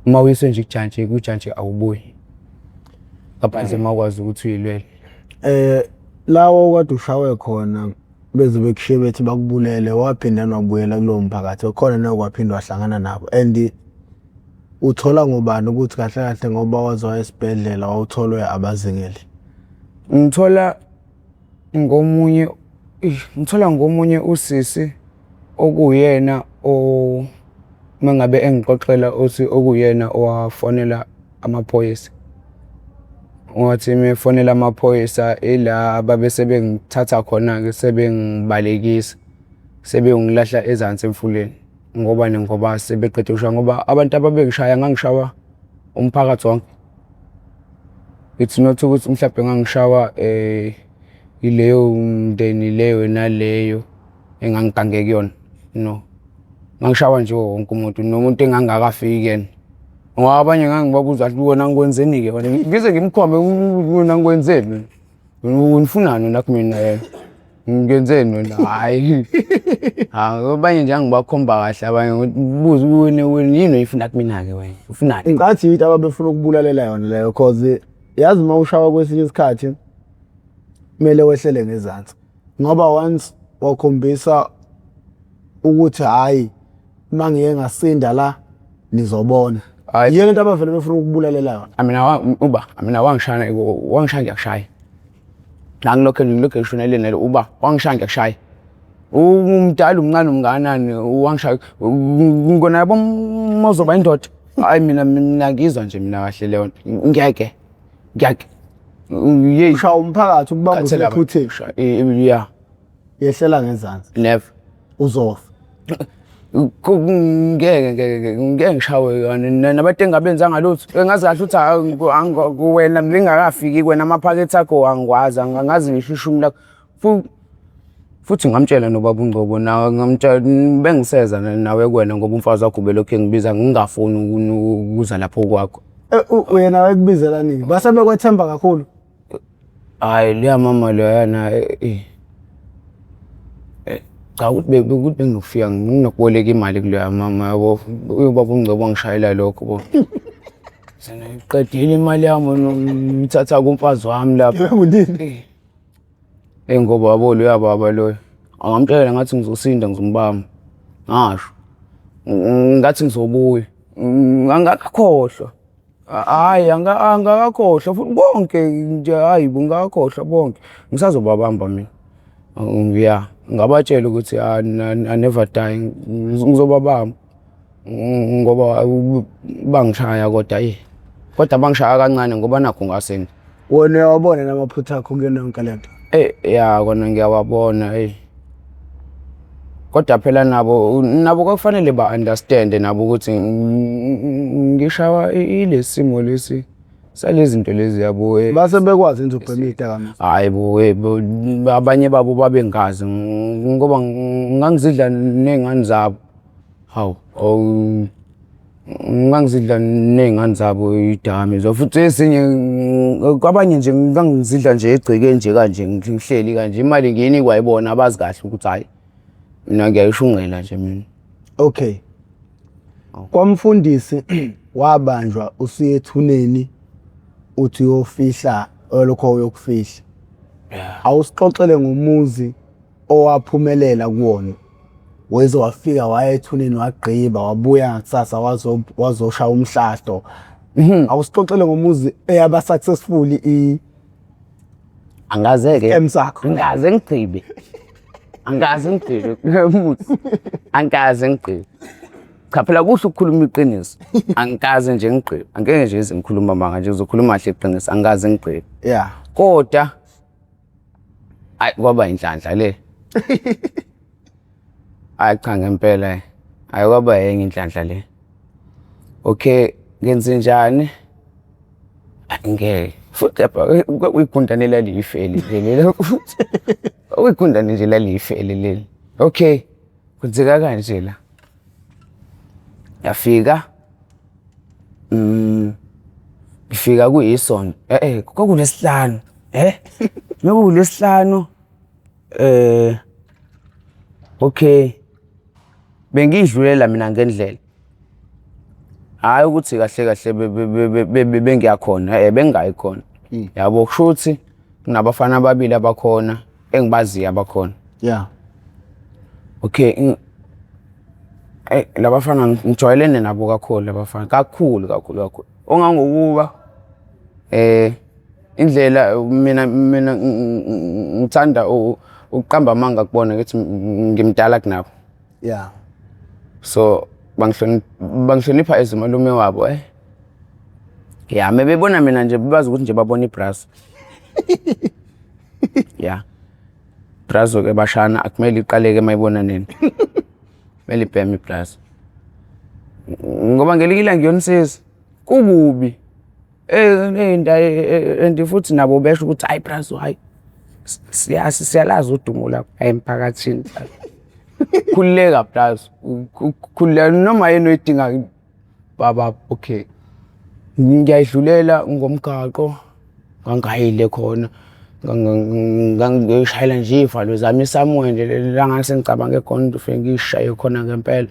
Speaker 1: Uma uyiswe nje kujantshi, kujantshi awubuyi. Ngaphandle uma ukwazi ukuthi uyilwele.
Speaker 2: La owawukade ushawe khona beze bekushiye bethi bakubulele waphinde wabuyela kulowo mphakathi khona na kwaphinde wahlangana nabo and uthola ngobani ukuthi kahle kahle ngoba waze waya esibhedlela wawutholwe abazingeli?
Speaker 1: Ngithola ngomunye ngithola ngomunye usisi okuwuyena o uma ngabe engixoxela uthi okuwuyena owafonela amaphoyisa. Wathi uma efonela amaphoyisa ila ababe sebengithatha khona-ke sebengibalekisa, sebeyongilahla ezansi emfuleni. Ngobani? Ngoba sebeqeda ukushaya ngoba abantu ababengishaya ngangishawa umphakathi wonke. It's not ukuthi mhlampe ngangishawa ileyo mndeni leyo naleyo engangigange kuyona, no. Ngangishawa nje wonke umuntu nomuntu engangingakafiki kuyena. Ngoba abanye ngangibabuza ukuthi wena ngikwenzeni-ke wena, ngize ngimkhombe wena ngikwenzeni wena, unifunani wena kumina yena, ngenzeni wena, hhayi. Hhayi abanye nje angibakhomba kahle abanye ngibuze wena wena yini oyifuna kumina-ke wena, ufunani?
Speaker 2: Ngicathi yinto ababefuna ukubulalela yona leyo cause yazi uma ushawa kwesinye isikhathi kumele wehlele ngezansi ngoba once wakhombisa ukuthi hhayi uma ngiye ngasinda la nizobona.
Speaker 1: Hhayi.
Speaker 2: Iyona into abavele befuna ukubulalela yona.
Speaker 1: Mina uba mina wangishaya wangishaya ngiyakushaya. Ngangilokhu ngilokhu ngishonele nalo uba wangishaya ngiyakushaya. Umdala umncane umnganani wangishaya ngikona yabo uma uzoba indoda. Hayi mina mina ngizwa nje mina kahle leyo nto. Ngeke. Ngeke.
Speaker 2: Yeyi. Ushaya umphakathi ukubamba usephutheni.
Speaker 1: Yeah.
Speaker 2: Yehlela ngezansi.
Speaker 1: Never.
Speaker 2: Uzofa.
Speaker 1: Ngeke ngeke ngeke ngishawe yona nabantu engabenzanga lutho. Engazi kahle ukuthi wena lingakafiki kwena amaphakethe akho angikwazi angazi ngisho ishumi lakho. Futhi ngamtshela nobaba uNgcobo nawe ngamtshela bengiseza nawe kuwena ngoba umfazi wakho ubelokhu engibiza ngingafuni ukuza lapho kwakho.
Speaker 2: Yena wayekubizela nini? Base bekwethemba kakhulu.
Speaker 1: Hhayi leya mama loyana cha ukuthi ukuthi benginokufika nginokuboleka imali kuloya mama yabo ubaba uNgcobo wangishayela lokho bo. Sengiqedile imali yami ngithatha kumfazi wami lapha.
Speaker 2: Kunini?
Speaker 1: Eyi ngoba yabo loya baba loyo angamtshela ngathi ngizosinda ngizombamba ngasho ngathi ngizobuya angakakhohlwa hhayi angakakhohlwa futhi bonke nje hhayi bo ngakakhohlwa bonke ngisazobabamba mina ya ngabatshela ukuthi I never die ngizobabamba ngoba bangishaya kodwa eyi kodwa bangishaya kancane ngoba nakhu ngasinda.
Speaker 2: Wena uyawabona namaphutha akho kuyona yonke lento?
Speaker 1: Eyi ya kona ngiyawabona eyi. Kodwa phela nabo nabo kwakufanele ba-understand-e nabo ukuthi ngishawa ile simo lesi sale zinto lezi yabo.
Speaker 2: Base bekwazi yini ukubhema iy'dakamizwa?
Speaker 1: Hhayi bo abanye babo babengazi ngoba ngangizidla ney'ngane zabo. Hawu, awu ngangizidla ney'ngane zabo iy'dakamizwa futhi ezinye kwabanye nje ngangizidla nje egcekeni nje kanje ngihleli kanje imali ngiyinikwa yibona abazi kahle ukuthi hhayi mina ngiyayishungqela nje mina.
Speaker 2: Okay. Kwamfundisi wabanjwa usuya ethuneni uthi uyofihla olokho uyokufihla. Awusixoxele ngomuzi owaphumelela kuwona weze wafika waya ethuneni wagqiba wabuya ngakusasa wazoshaya umhlahlo. Awusixoxele ngomuzi eyaba successful i
Speaker 1: Angaze-ke
Speaker 2: scam sakho.
Speaker 1: Angikaze ngigqibe. Angikaze ngigqibe muzi. Angikaze ngigqibe. Cha phela kuhle ukukhuluma iqiniso. Angikaze nje ngigqibe. Angeke nje ngize ngikhulume amanga nje ngizokhuluma kahle iqiniso. Angikaze ngigqibe.
Speaker 2: Yeah.
Speaker 1: Kodwa hayi kwaba inhlanhla le. Hayi cha ngempela hayi kwaba yenye inhlanhla le. Okay ngenze njani? Ngeke futhi lapha kwakuyigundane elaliyifeli leli futhi kwakuyigundane nje elaliyifeli leli. Okay kwenzeka kanje la. Ngafika ngifika kuyisonto kwakuLwesihlanu mekuwuLwesihlanu okay bengiyidlulela mina ngendlela. Hhayi ukuthi kahle kahle bengiya khona bengingayi khona. Yabo kushuthi kunabafana ababili abakhona engibaziyo abakhona.
Speaker 2: Yeah.
Speaker 1: Okay eyi labafana ngijwayelene nabo kakhulu labafana kakhulu kakhulu kakhulu. Ongangokuba indlela mina mina ngithanda ukuqamba amanga kubona ngithi ngimdala kunabo.
Speaker 2: Yeah.
Speaker 1: So bangihlonipha as umalume wabo eh. Ya mebebona mina nje bazi ukuthi nje babona ibrazo. Ya. Brazo ke bashana akumele iqaleke mayibona nini. Kumele ibheme ibrazo. Ngoba ngelinye ilanga ngiyonisiza. Kukubi. And futhi nabo besho ukuthi hayi brazo hayi siyalazi udumo lakho emphakathini. Khululeka brazo, khululeka noma yini oyidinga baba okay. Ngiyayidlulela ngomgaqo ngangayile khona ngangishayela nje iy'valo zami somewhere nje la ngase ngicabange khona ukuthi ufike ngiyishaye khona ngempela.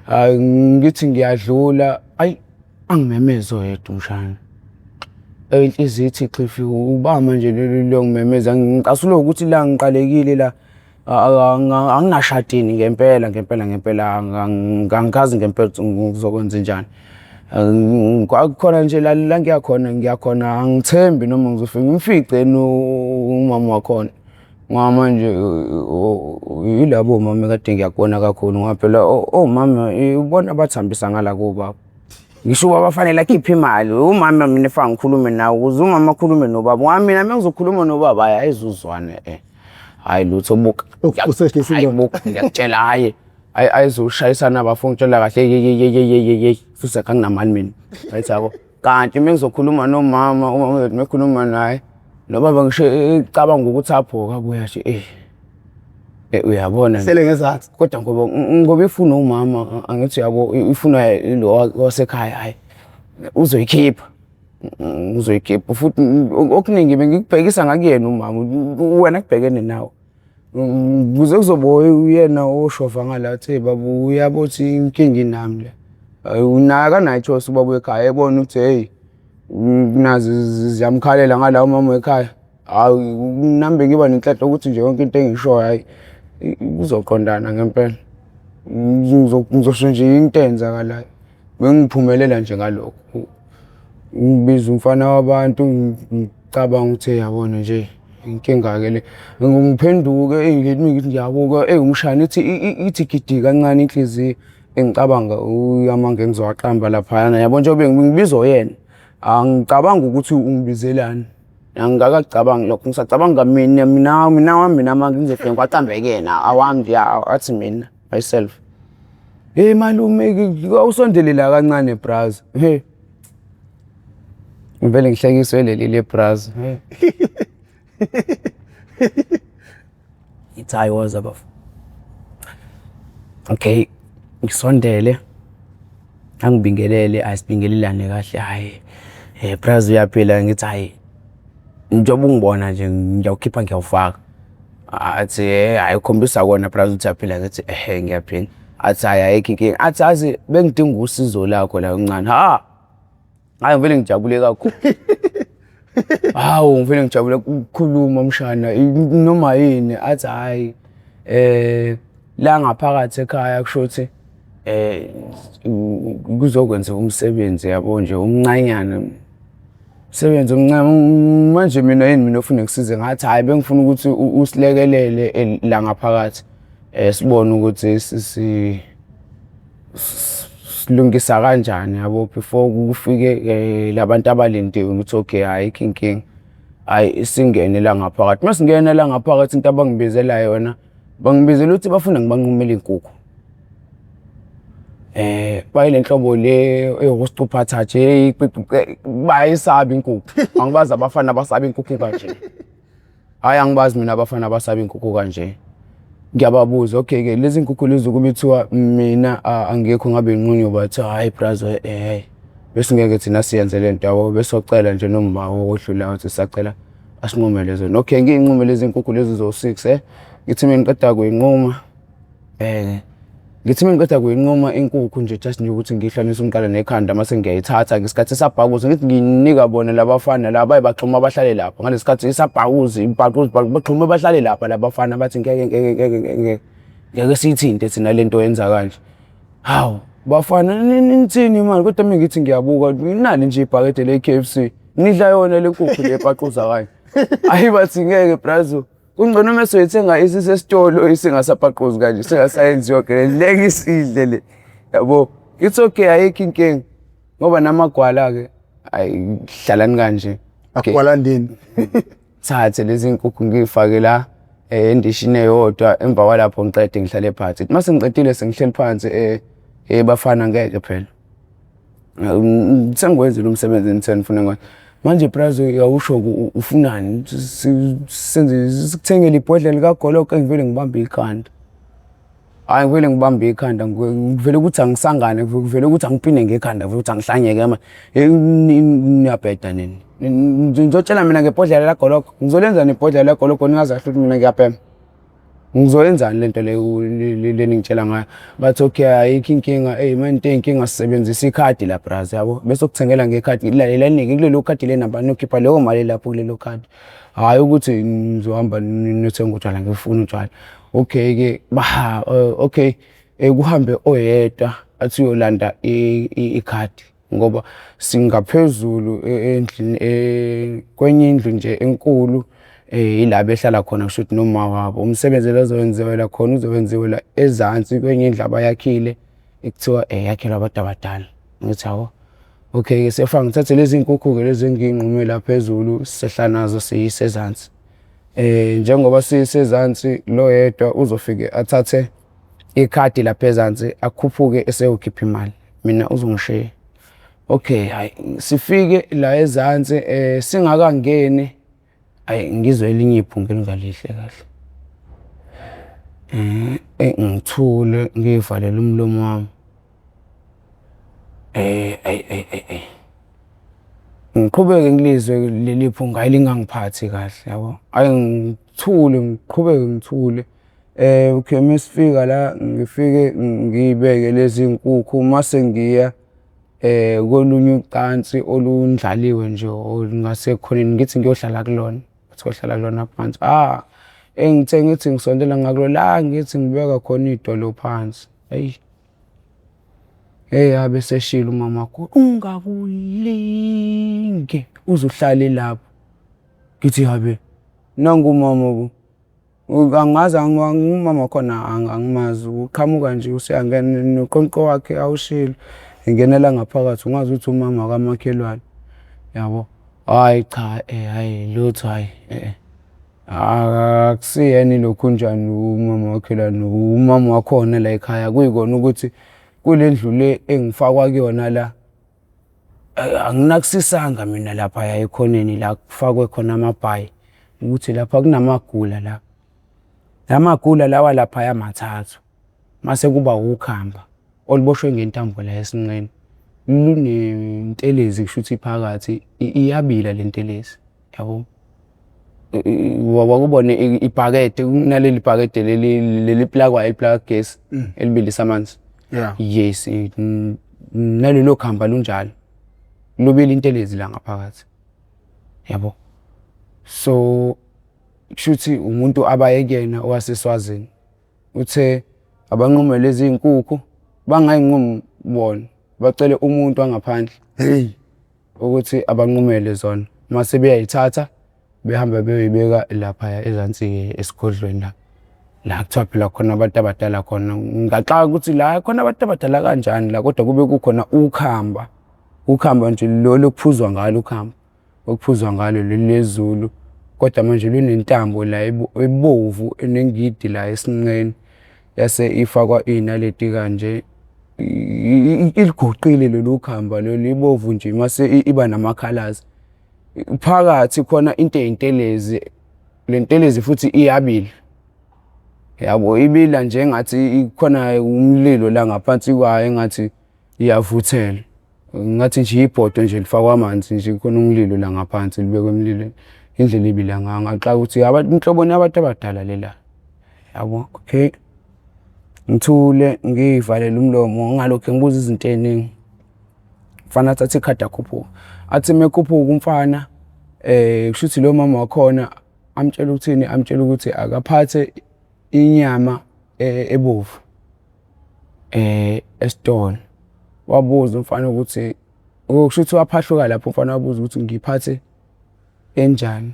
Speaker 1: Hhayi ngithi ngiyadlula, ayi angimemeze oyedwa umshana. Inhliziyo ithi xhifi uba manje lo ngimemeza ngicasulwe ukuthi la ngiqalekile la anginashadini ngempela ngempela ngempela angikazi ngempela ukuthi ngizokwenzenjani. Kwakukhona nje la la ngiya khona ngiya khona angithembi noma ngizofike ngimfice yini umama wakhona. Ngoba manje yilabo mama ekade ngiyakubona kakhulu ngoba phela omama ibona abathambisa ngala kobaba. Ngisho ubaba fanele akhiphe imali, umama mina efake ngikhulume nawe ukuze umama akhulume nobaba. Ngoba mina uma ngizokhuluma nobaba hhayi ayizuzwane Hhayi lutho buka.
Speaker 2: Usehlisa
Speaker 1: Hhayi buka ngiyakutshela hhayi. Hhayi ayizoshayisana bafo ngitshela kahle hey hey hey hey hey hey futhi akanginamali mina. Right yabo. Kanti uma ngizokhuluma nomama, umama uzothi uma ekhuluma naye nobaba ngisho ecabanga ukuthi aphoka abuye asho eh uyabona
Speaker 2: Sele ngezansi.
Speaker 1: Kodwa ngoba ngoba ifuna umama angithi uyabo ifuna lo wasekhaya hhayi uzoyikhipha. Uzoyikhipha futhi okuningi bengikubhekisa ngakuyena umama wena kubhekene nawe. Kuze kuzoba uyena oshova ngala athi eyi baba uyabo ukuthi inkinga inami la. Naye akanayo i-choice ubaba wekhaya ebona ukuthi hheyi nazi ziyamkhalela ngala umama wekhaya. Hhayi nami bengiba nenhlanhla ukuthi nje yonke into engiyishoyo hhayi kuzoqondana ngempela. Ngizosho nje into eyenzakalayo. Bengiphumelela nje ngalokho. Ngibiza umfana wabantu ngicabanga ukuthi yabona nje inkinga-ke le. Ngiphenduke eyi ngithi ngithi ngiyabuka eyi umshana ithi ithi gidi kancane inhliziyo engicabanga amanga engizowaqamba laphayana yabo njengoba ngibizwa uyena. Angicabangi ukuthi ungibizelani. Angikakakucabangi lokho ngisacabanga mina mina mina wami mina amanga ngizofike ngiwaqambe kuyena awami nje athi mina myself. Hey malume awusondele la kancane braza. Hey. Ngivele ngihlekiswe leli le braza. Hey. Ithi hayi woza bafo. Okay, ngisondele. Angibingelele, asibingelelane kahle hayi. Eh braza uyaphila ngithi hayi. Njengoba ungibona nje ngiyawukhipha ngiyawufaka. Athi hhayi ukhombisa kona braza ukuthi uyaphila ngithi ehhe ngiyaphila. Athi hhayi ayikho inkinga. Athi yazi bengidinga usizo lakho la okuncane. Ha! Hhayi ngivele ngijabule kakhulu. Hawu ngivele ngijabule ukukhuluma mshana noma yini athi hhayi la ngaphakathi ekhaya kushuthi kuzokwenzeka umsebenzi yabo nje omncanyana. Umsebenzi omncane manje mina yini mina ofuna ngikusize ngathi hhayi bengifuna ukuthi usilekelele la ngaphakathi sibone ukuthi silungisa kanjani yabo before kufike la bantu abalindiwe ukuthi okay ayikho inkinga. Hhayi singene la ngaphakathi, uma singena la ngaphakathi into abangibizela yona bangibizela ukuthi bafuna ngibanqumele iy'nkukhu. Bayile nhlobo le eyokusicuphatha nje bayayisaba inkukhu. Angibazi abafana abasaba inkukhu kanje. Hhayi angibazi mina abafana abasaba iy'nkukhu kanje. Ngiyababuza okay-ke lezi nkukhu lezi ukube kuthiwa mina angikho ngabe nqunywa bathi hhayi brazo bese ngeke thina siyenze le nto yabo besocela nje noma odlulayo ukuthi sisacela asinqumele zona. Okay ngiy'nqume lezi nkukhu lezi zo-six ngithi uma ngiqeda kuy'nquma ngithi uma ngiqeda kuyinquma inkukhu nje just nje ukuthi ngiyihlanganise umqala nekhanda mase ngiyayithatha ngesikhathi isabhakuza ngithi nginika bona labafana laba baye baxhuma bahlale lapha ngalesi sikhathi isabhakuza ibhaquza baxhume bahlale lapha labafana bathi ngeke ngeke ngeke ngeke ngeke siyithinte thina lento yenza kanje. Hawu bafana nithini manje kodwa mina ngithi ngiyabuka nani nje ibhakede le-K_F_C nidla yona le nkukhu le epaquza kanje. Ayi bathi ngeke brazo. Kungcono uma soyithenga isisesitolo isingasapaqozi kanje singasayenziwa ke leke isidle le yabo. It's okay ayikho inkinga ngoba namagwala ke ayi hlalani kanje.
Speaker 2: Agwala ndini.
Speaker 1: Thathe lezi nkukhu ngiyifake la endishini eyodwa emva kwalapho ngiqede ngihlale phansi. Uma sengiqedile sengihleli phansi bafana ngeke phela. Sengiwenzile umsebenzi engithe ngifuna ngona. Manje brazo awusho ufunani senze sikuthengele ibhodlela likagologo engivele ngibambe ikhanda. Hhayi ngivele ngibambe ikhanda ngivele ukuthi angisangane ngivele ukuthi angipine ngekhanda ngivele ukuthi angihlanyeke manje. Niyabheda nini. Ngizotshela mina ngebhodlela lagologo. Ngizolenza nebhodlela lagologo ningaze kahle ukuthi mina ngiyabhema. Ngizoyenzani lento leyo le ningitshela ngayo. Bathi okay ayikho inkinga, eyi manje into eyinkinga sisebenzisa ikhadi la braza yabo. Bese ukuthengela ngekhadi lalelani-ke kulelo khadi lenamba niyokhipha leyo mali lapho kulelo khadi. Hhayi ukuthi nizohamba niyothenga utshwala ngifuna utshwala. Okay-ke okay kuhambe oyedwa athi uyolanda ikhadi ngoba singaphezulu endlini kwenye indlu nje enkulu ila behlala khona kushuthi noma wabo. Umsebenzi lo ozowenziwela khona uzowenziwela ezansi kwenye indlu abayakhile ekuthiwa yakhelwe abantu abadala. Ngithi hawu, okay-ke siyafana ngithathe lezi nkukhu-ke lezi engiy'nqume la phezulu sehla nazo siyise ezansi. Njengoba sisezansi lo yedwa uzofike athathe ikhadi lapha ezansi akhuphuke eseyokhipha imali, mina uzongishiya. Okay, hhayi sifike la ezansi singakangeni, hhayi ngizwe elinye iphunga elingalihle kahle. Ngithule ngiy'valele umlomo wami. Ayi ayi ayi ayi. Ngiqhubeke ngilizwe leli phunga hhayi lingangiphathi kahle yabo. Hhayi ngithule ngiqhubeke ngithule. Okay mesifika la ngifike ngiy'beke lezi nkukhu mase ngiya kolunye ucansi olundlaliwe nje olungasekhoneni ngithi ngiyohlala kulona. Kuthiwa hlala kulona phansi. Ah, engithe ngithi ngisondela ngakulo la ngithi ngibeka khona idolo phansi. Eyi. Hey abe seshilo umama wakho ungakulinge uze uhlale lapho. Ngithi habe nangu umama bo. Angazi umama wakhona angimazi uqhamuka nje useyangena noqonqo wakhe awushilo. Engena la ngaphakathi ungazi ukuthi umama kamakhelwane yabo. Hhayi cha hhayi lutho hhayi . Akusiyena ilokhunjani umama wakhelwane umama wakhona la ekhaya kuyikona ukuthi kule ndlu le engifakwa kuyona la anginakusisanga mina laphaya ekhoneni la kufakwe khona amabhayi ukuthi lapha kunamagula la. La magula lawa laphaya mathathu mase kuba ukhamba oluboshwe ngentambo la esinqeni lunentelezi kushuthi phakathi iyabila le ntelezi yabo. Wakubone ibhakede kunaleli bhakede leli leli plakwa eliplaka kugesi elibilisa amanzi.
Speaker 2: Yeah.
Speaker 1: Yes, nalelo khamba lunjalo. Lubila intelezi la ngaphakathi. Yabo. So kushuthi umuntu abaye kuyena owaseSwazini. Uthe abanqume lezi iy'nkukhu bangayinqumi bona bacele umuntu wangaphandle.
Speaker 2: Hey.
Speaker 1: Ukuthi abanqumele zona mase beyayithatha behamba beyoyibeka laphaya ezansi-ke esigodlweni la la kuthiwa phela khona abantu abadala khona. Ngingaxaka ukuthi la khona abantu abadala kanjani la kodwa kube kukhona ukhamba, ukhamba nje lolu okuphuzwa ngalo ukhamba, okuphuzwa ngalo lolu lwezulu kodwa manje lunentambo la ebovu enengidi la esinqeni yase ifakwa iy'naleti kanje. Iligoqile lolu khamba lolu ibovu nje mase iba nama-colours. Phakathi khona into eyintelezi, le ntelezi futhi iyabila. Yabo ibila nje engathi khona umlilo la ngaphansi kwayo engathi iyavuthela. Ngathi nje ibhodwe nje lifakwa amanzi nje khona umlilo la ngaphansi libekwe emlilweni. Indlela ibila ngayo ngaxaka ukuthi inhloboni yabantu abadala le la. Yabo, okay. Ngithule ngiy'valele umlomo ngingalokhu ngibuza izinto ey'ningi. Umfana athathe ikhadi akhuphuke. Athi uma ekhuphuka umfana kushuthi lo mama wakhona amtshele ukuthini, amtshele ukuthi akaphathe inyama ebovu esitolo. Wabuza umfana ukuthi, kushuthi waphahluka lapho umfana wabuza ukuthi ngiphathe enjani,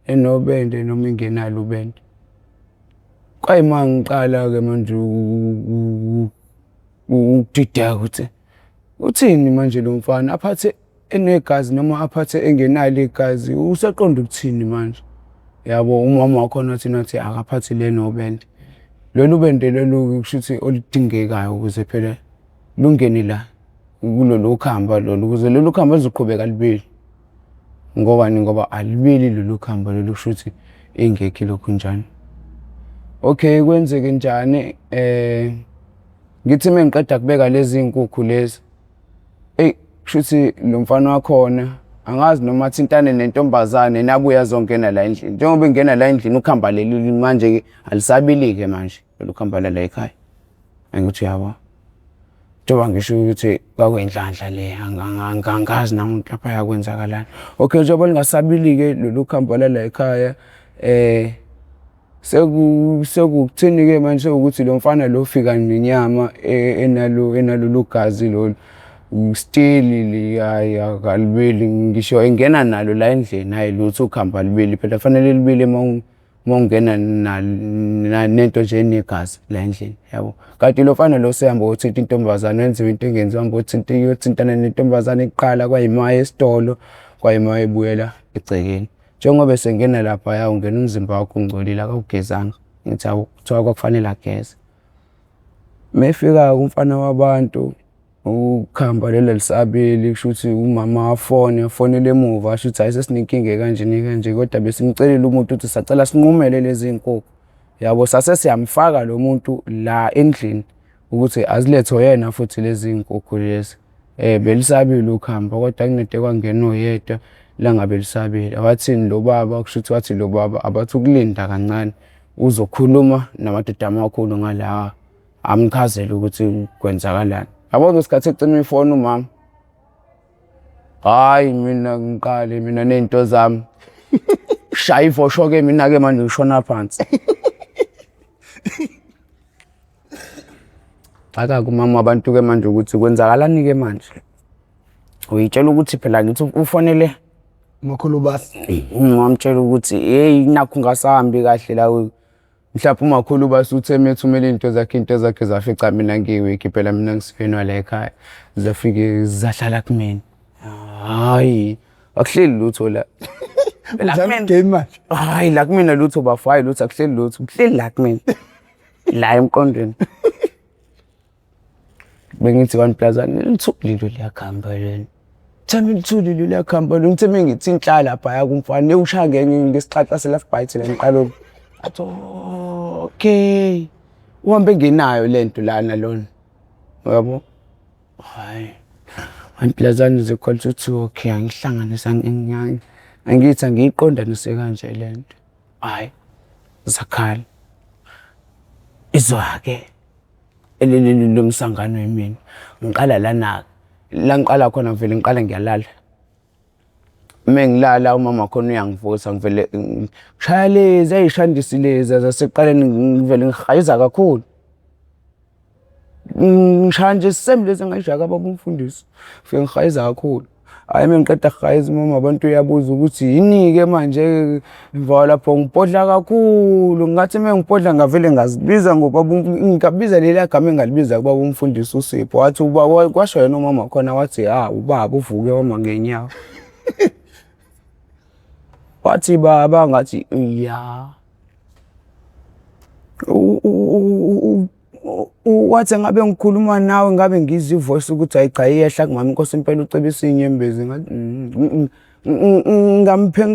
Speaker 1: enobende noma engenalo ubende. Kwayima ngiqala-ke manje ukudideka ukuthi uthini manje lo mfana aphathe enegazi noma aphathe engenalo igazi useqonda ukuthini manje. Yabo umama wakhona wathi nathi akaphathe le nobende. Lolu bende lolu kushuthi oludingekayo ukuze phela lungene la kulolu khamba lolu ukuze lolu khamba luzoqhubeka lubili. Ngobani? Ngoba alubili lolu khamba lolu kushuthi ingekho ilokhunjani. Okay, kwenzeke njani? Ngithi uma ngiqeda kubeka lezi iy'nkukhu lezi, eyi kushuthi lo mfana wakhona angazi noma athintane nentombazane nabuye azongena la endlini. Njengoba engena la endlini ukhamba leli manje-ke alisabili-ke manje lolu khamba lala ekhaya. Angithi uyabo? Njengoba ngisho ukuthi kwakuyinhlanhla le angazi nami ukuthi laphaya kwenzakalani. Okay, njengoba lingasabili-ke lolu khamba lala ekhaya Sekukuthini-ke manje sekuwukuthi lo mfana lo ufika nenyama enalo enalolu gazi lolu. Still hhayi akalibili ngisho engena nalo la endlini hhayi lutho ukuhamba alibili phela kufanele libile uma ungena nento nje enegazi la endlini yabo. Kanti lo mfana lo usehamba wayothinta intombazane wenziwa into engenziwa hamba uyothintana nentombazane kuqala kwayima esitolo, kwayima ebuyela egcekeni. Njengoba esengena laphaya ungena umzimba wakho ungcolile akawugezanga. Ngithi hawu kuthiwa kwakufanele ageze. Uma efika-ke umfana wabantu ukhamba lelo alisabeli kusho ukuthi umama afone afonele emuva asho ukuthi hhayi sesinenkinga ekanje nekanje kodwa besimcelile umuntu ukuthi sacela sinqumele lezi iy'nkukhu. Yabo sase siyamfaka lo muntu la endlini ukuthi azilethe uyena futhi lezi iy'nkukhu lezi. Belisabile ukuhamba kodwa kunede kwangena oyedwa langabe lisabile. Wathini lo baba, kushuthi wathi lo baba abathi ukulinda kancane uzokhuluma namadoda amakhulu ngala amchazele ukuthi kwenzakalani. Yabo ngesikhathi ecima ifoni umama, hhayi mina ngiqale mina ney'nto zami. Shaya ivosho-ke mina-ke manje ngishona phansi. Xaka-ke umama wabantu-ke manje ukuthi kwenzakalani-ke manje. Uyitshela ukuthi phela ngithi ufonele
Speaker 2: Umakhulu basi.
Speaker 1: Wamtshela ukuthi hey nakhu ngasahambi kahle la mhlawumbe umakhulu basi uthe methumela iy'nto zakhe iy'nto zakhe zafica mina ngiwiki phela mina ngisifenwa la ekhaya zafike zahlala kumina. Hhayi akuhleli lutho la.
Speaker 2: La kumina game manje.
Speaker 1: Hhayi la kumina lutho bafo hhayi lutho akuhleli lutho kuhleli la kumina. La emqondweni. Bengithi one plus one lithuli lelo liyakhamba lelo. Thami lithuli lelo liyakhamba lelo. Ngithe mengithi inhla laphaya kumfana ewushaya ngesixaxa se-love bite la emqalweni. Athi okay. Uhambe engenayo le nto lana lona. Uyabo? Hhayi. One plus one is equal to two. Okay, angihlanganise angithi angiyiqondanise kanje le nto. Hhayi, zakhala. Izwa-ke lo msangano yimina. Ngiqala lana-ke, la ngiqala khona ngivele ngiqale ngiyalala. Uma ngilala umama wakhona uyangivusa ngivele ngishaya lezi ey'shandisi lezi zasekuqaleni ngivele ngihayiza kakhulu. Ngishaya nje same lezi engayishaya kababa umfundisi. Ngifike ngihayiza kakhulu. Hhayi uma ngiqeda kuhayiza umama wabantu uyabuza ukuthi yini-ke manje emva kwalapho ngibhodla kakhulu. Ngathi uma ngibhodla ngavele ngazibiza ngobaba ngabiza leliya gama engalibiza kubaba umfundisi uSipho. Wathi ubaba kwasho yena umama wakhona wathi ya ubaba uvuke wama ngenyawo. Wathi baba ngathi ya. Wathi ngabe ngikhuluma nawe ngabe ngizwa ivoice ukuthi hhayi cha iyehla kumama inkosi impela ucebisa iy'nyembezi ngathi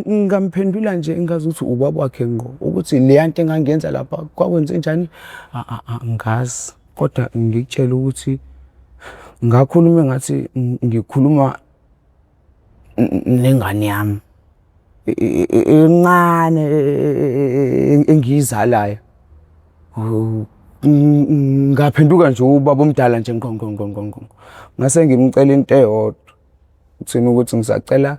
Speaker 1: ngamphendula nje engazi ukuthi ubaba wakhe ngqo ukuthi leya nto engangiyenza lapha kwakwenzenjani angazi kodwa ngikutshele ukuthi ngakhuluma engathi ngikhuluma nengane yami encane engiyizalayo. Ngaphenduka nje ubaba omdala nje ngqo ngqo ngqo ngqo ngqo. Ngase ngimcela into eyodwa, ukuthini ukuthi ngisacela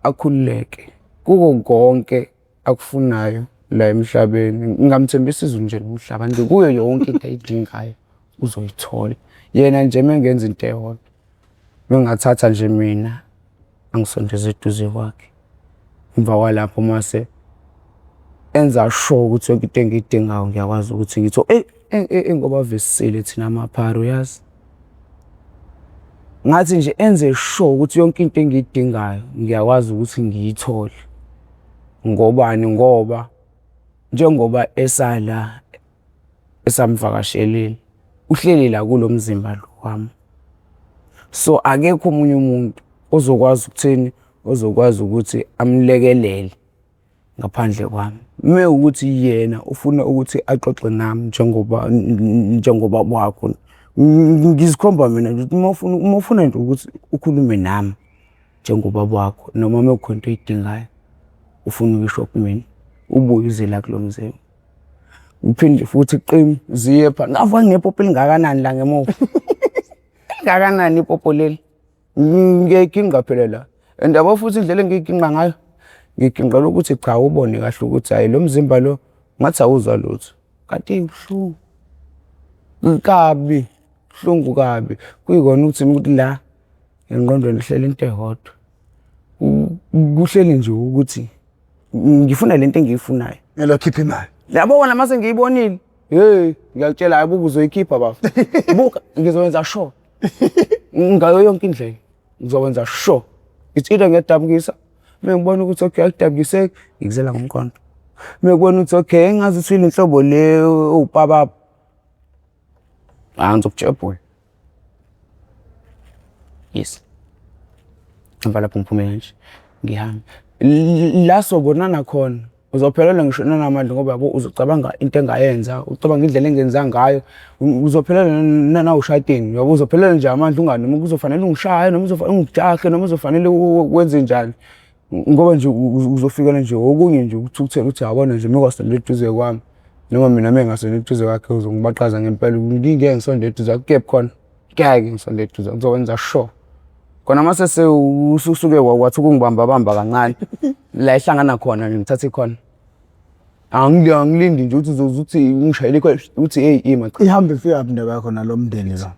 Speaker 1: akhululeke kuko konke akufunayo la emhlabeni. Ngingamthembisa izulu nje nomhlaba nje kuyo yonke into ayidingayo uzoyithola. Yena nje uma engenza into eyodwa, mengathatha nje mina angisondeze eduze kwakhe. Emva kwalapho mase enza sure ukuthi yonke into engiyidingayo ngiyakwazi ukuthi ngiyithole. Eyi ngoba ave sisile thina amaphara uyazi. Ngathi nje enze sure ukuthi yonke into engiyidingayo ngiyakwazi ukuthi ngiyithole. Ngobani? Ngoba njengoba esala esamvakashelile uhleli la kulo mzimba lo wami. So akekho omunye umuntu ozokwazi ukuthini, ozokwazi ukuthi amlekelele. ngaphandle kwami. Mewukuthi yena ufuna ukuthi axoxe nami njengoba njengoba wakho, ngizikhomba mina nje ukuthi uma ufuna nje ukuthi ukhulume nami njengobaba wakho noma uma kukhona into oyidingayo ufuna ukuyisho kumina, ubuye uze la kulo mzimba. Ngiphinde futhi qimi ziye pha, ngavuka nginepopo elingakanani la ngemuva. Elingakanani ipopo leli? Ngiyayiginqa phela la and yabo futhi indlela engiyiginqa ngayo, ngiginqela ukuthi cha ubone kahle ukuthi hhayi lo mzimba lo ngathi awuzwa lutho, kanti kubuhlungu kabi, buhlungu kabi. Kuyikona ukuthi ukuthi la engqondweni kuhleli into eyodwa, kuhleli nje ukuthi ngifuna lento engiyifunayo.
Speaker 2: Kumele ukhiphe imali.
Speaker 1: Yabo wona mase ngiyibonile, hey ngiyakutshela hayi buka uzoyikhipha bafo. Buka ngizowenza sure. Ngayo yonke indlela ngizokwenza sure. It's either ngiyadabukisa, uma ngibona ukuthi okay akudabukiseki, ngikuzela ngomqondo. Uma ngibona ukuthi okay engazi ukuthi ile nhlobo le owupapapa, ah ngizokutshebhula. Yes. Emva lapho ngiphume kanje ngihambe. La sobonana khona uzophelelwa ngisho nanamandla ngoba yabo uzocabanga into engayenza, ucabanga indlela engenza ngayo, uzophelelwa nawushatini yabo, uzophelelwa nje amandla ungazi noma kuzofanele ungishaye noma kuzofanele ungijahe noma kuzofanele wenze njani. Ngoba nje uzofikela nje okunye nje ukuthukuthela ukuthi yabona nje uma ungasondela eduze kwami noma mina uma ngingasondela eduze kwakhe uzongibaqaza ngempela ngingeke ngisondele eduze kwakhe kephi khona, ngeke ngisondele eduze ngizokwenza sure. Kona mase usuke wathi ukungibamba bamba kancane la ehlangana khona nje ngithathe khona. Angilindi nje ukuthi uzoze uthi ungishayele uthi hey ima cha.
Speaker 2: Ihambe ifikaphi indaba yakho nalo mndeni lo?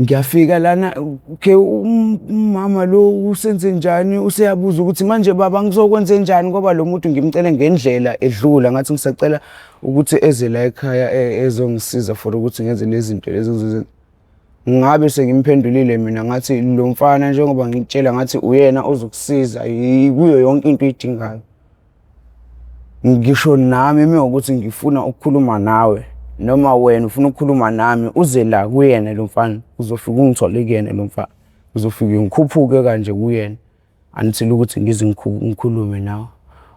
Speaker 1: Ngiyafika lana okay umama lo usenze njani useyabuza ukuthi manje baba ngizokwenze njani ngoba lo muntu ngimcele ngendlela edlula ngathi ngisacela ukuthi eze la ekhaya ezongisiza for ukuthi ngenze lezi zinto lezi ngizozenza. Ngabe sengimphendulile mina ngathi lo mfana njengoba ngikutshela ngathi uyena ozokusiza kuyo yonke into oyidingayo. Ngisho nami uma kuwukuthi ngifuna ukukhuluma nawe noma wena ufuna ukukhuluma nami uze la kuyena lo mfana uzofika ungithole kuyena lo mfana. Ngizofike ngikhuphuke kanje kuyena until ukuthi ngize ngikhulume nawe.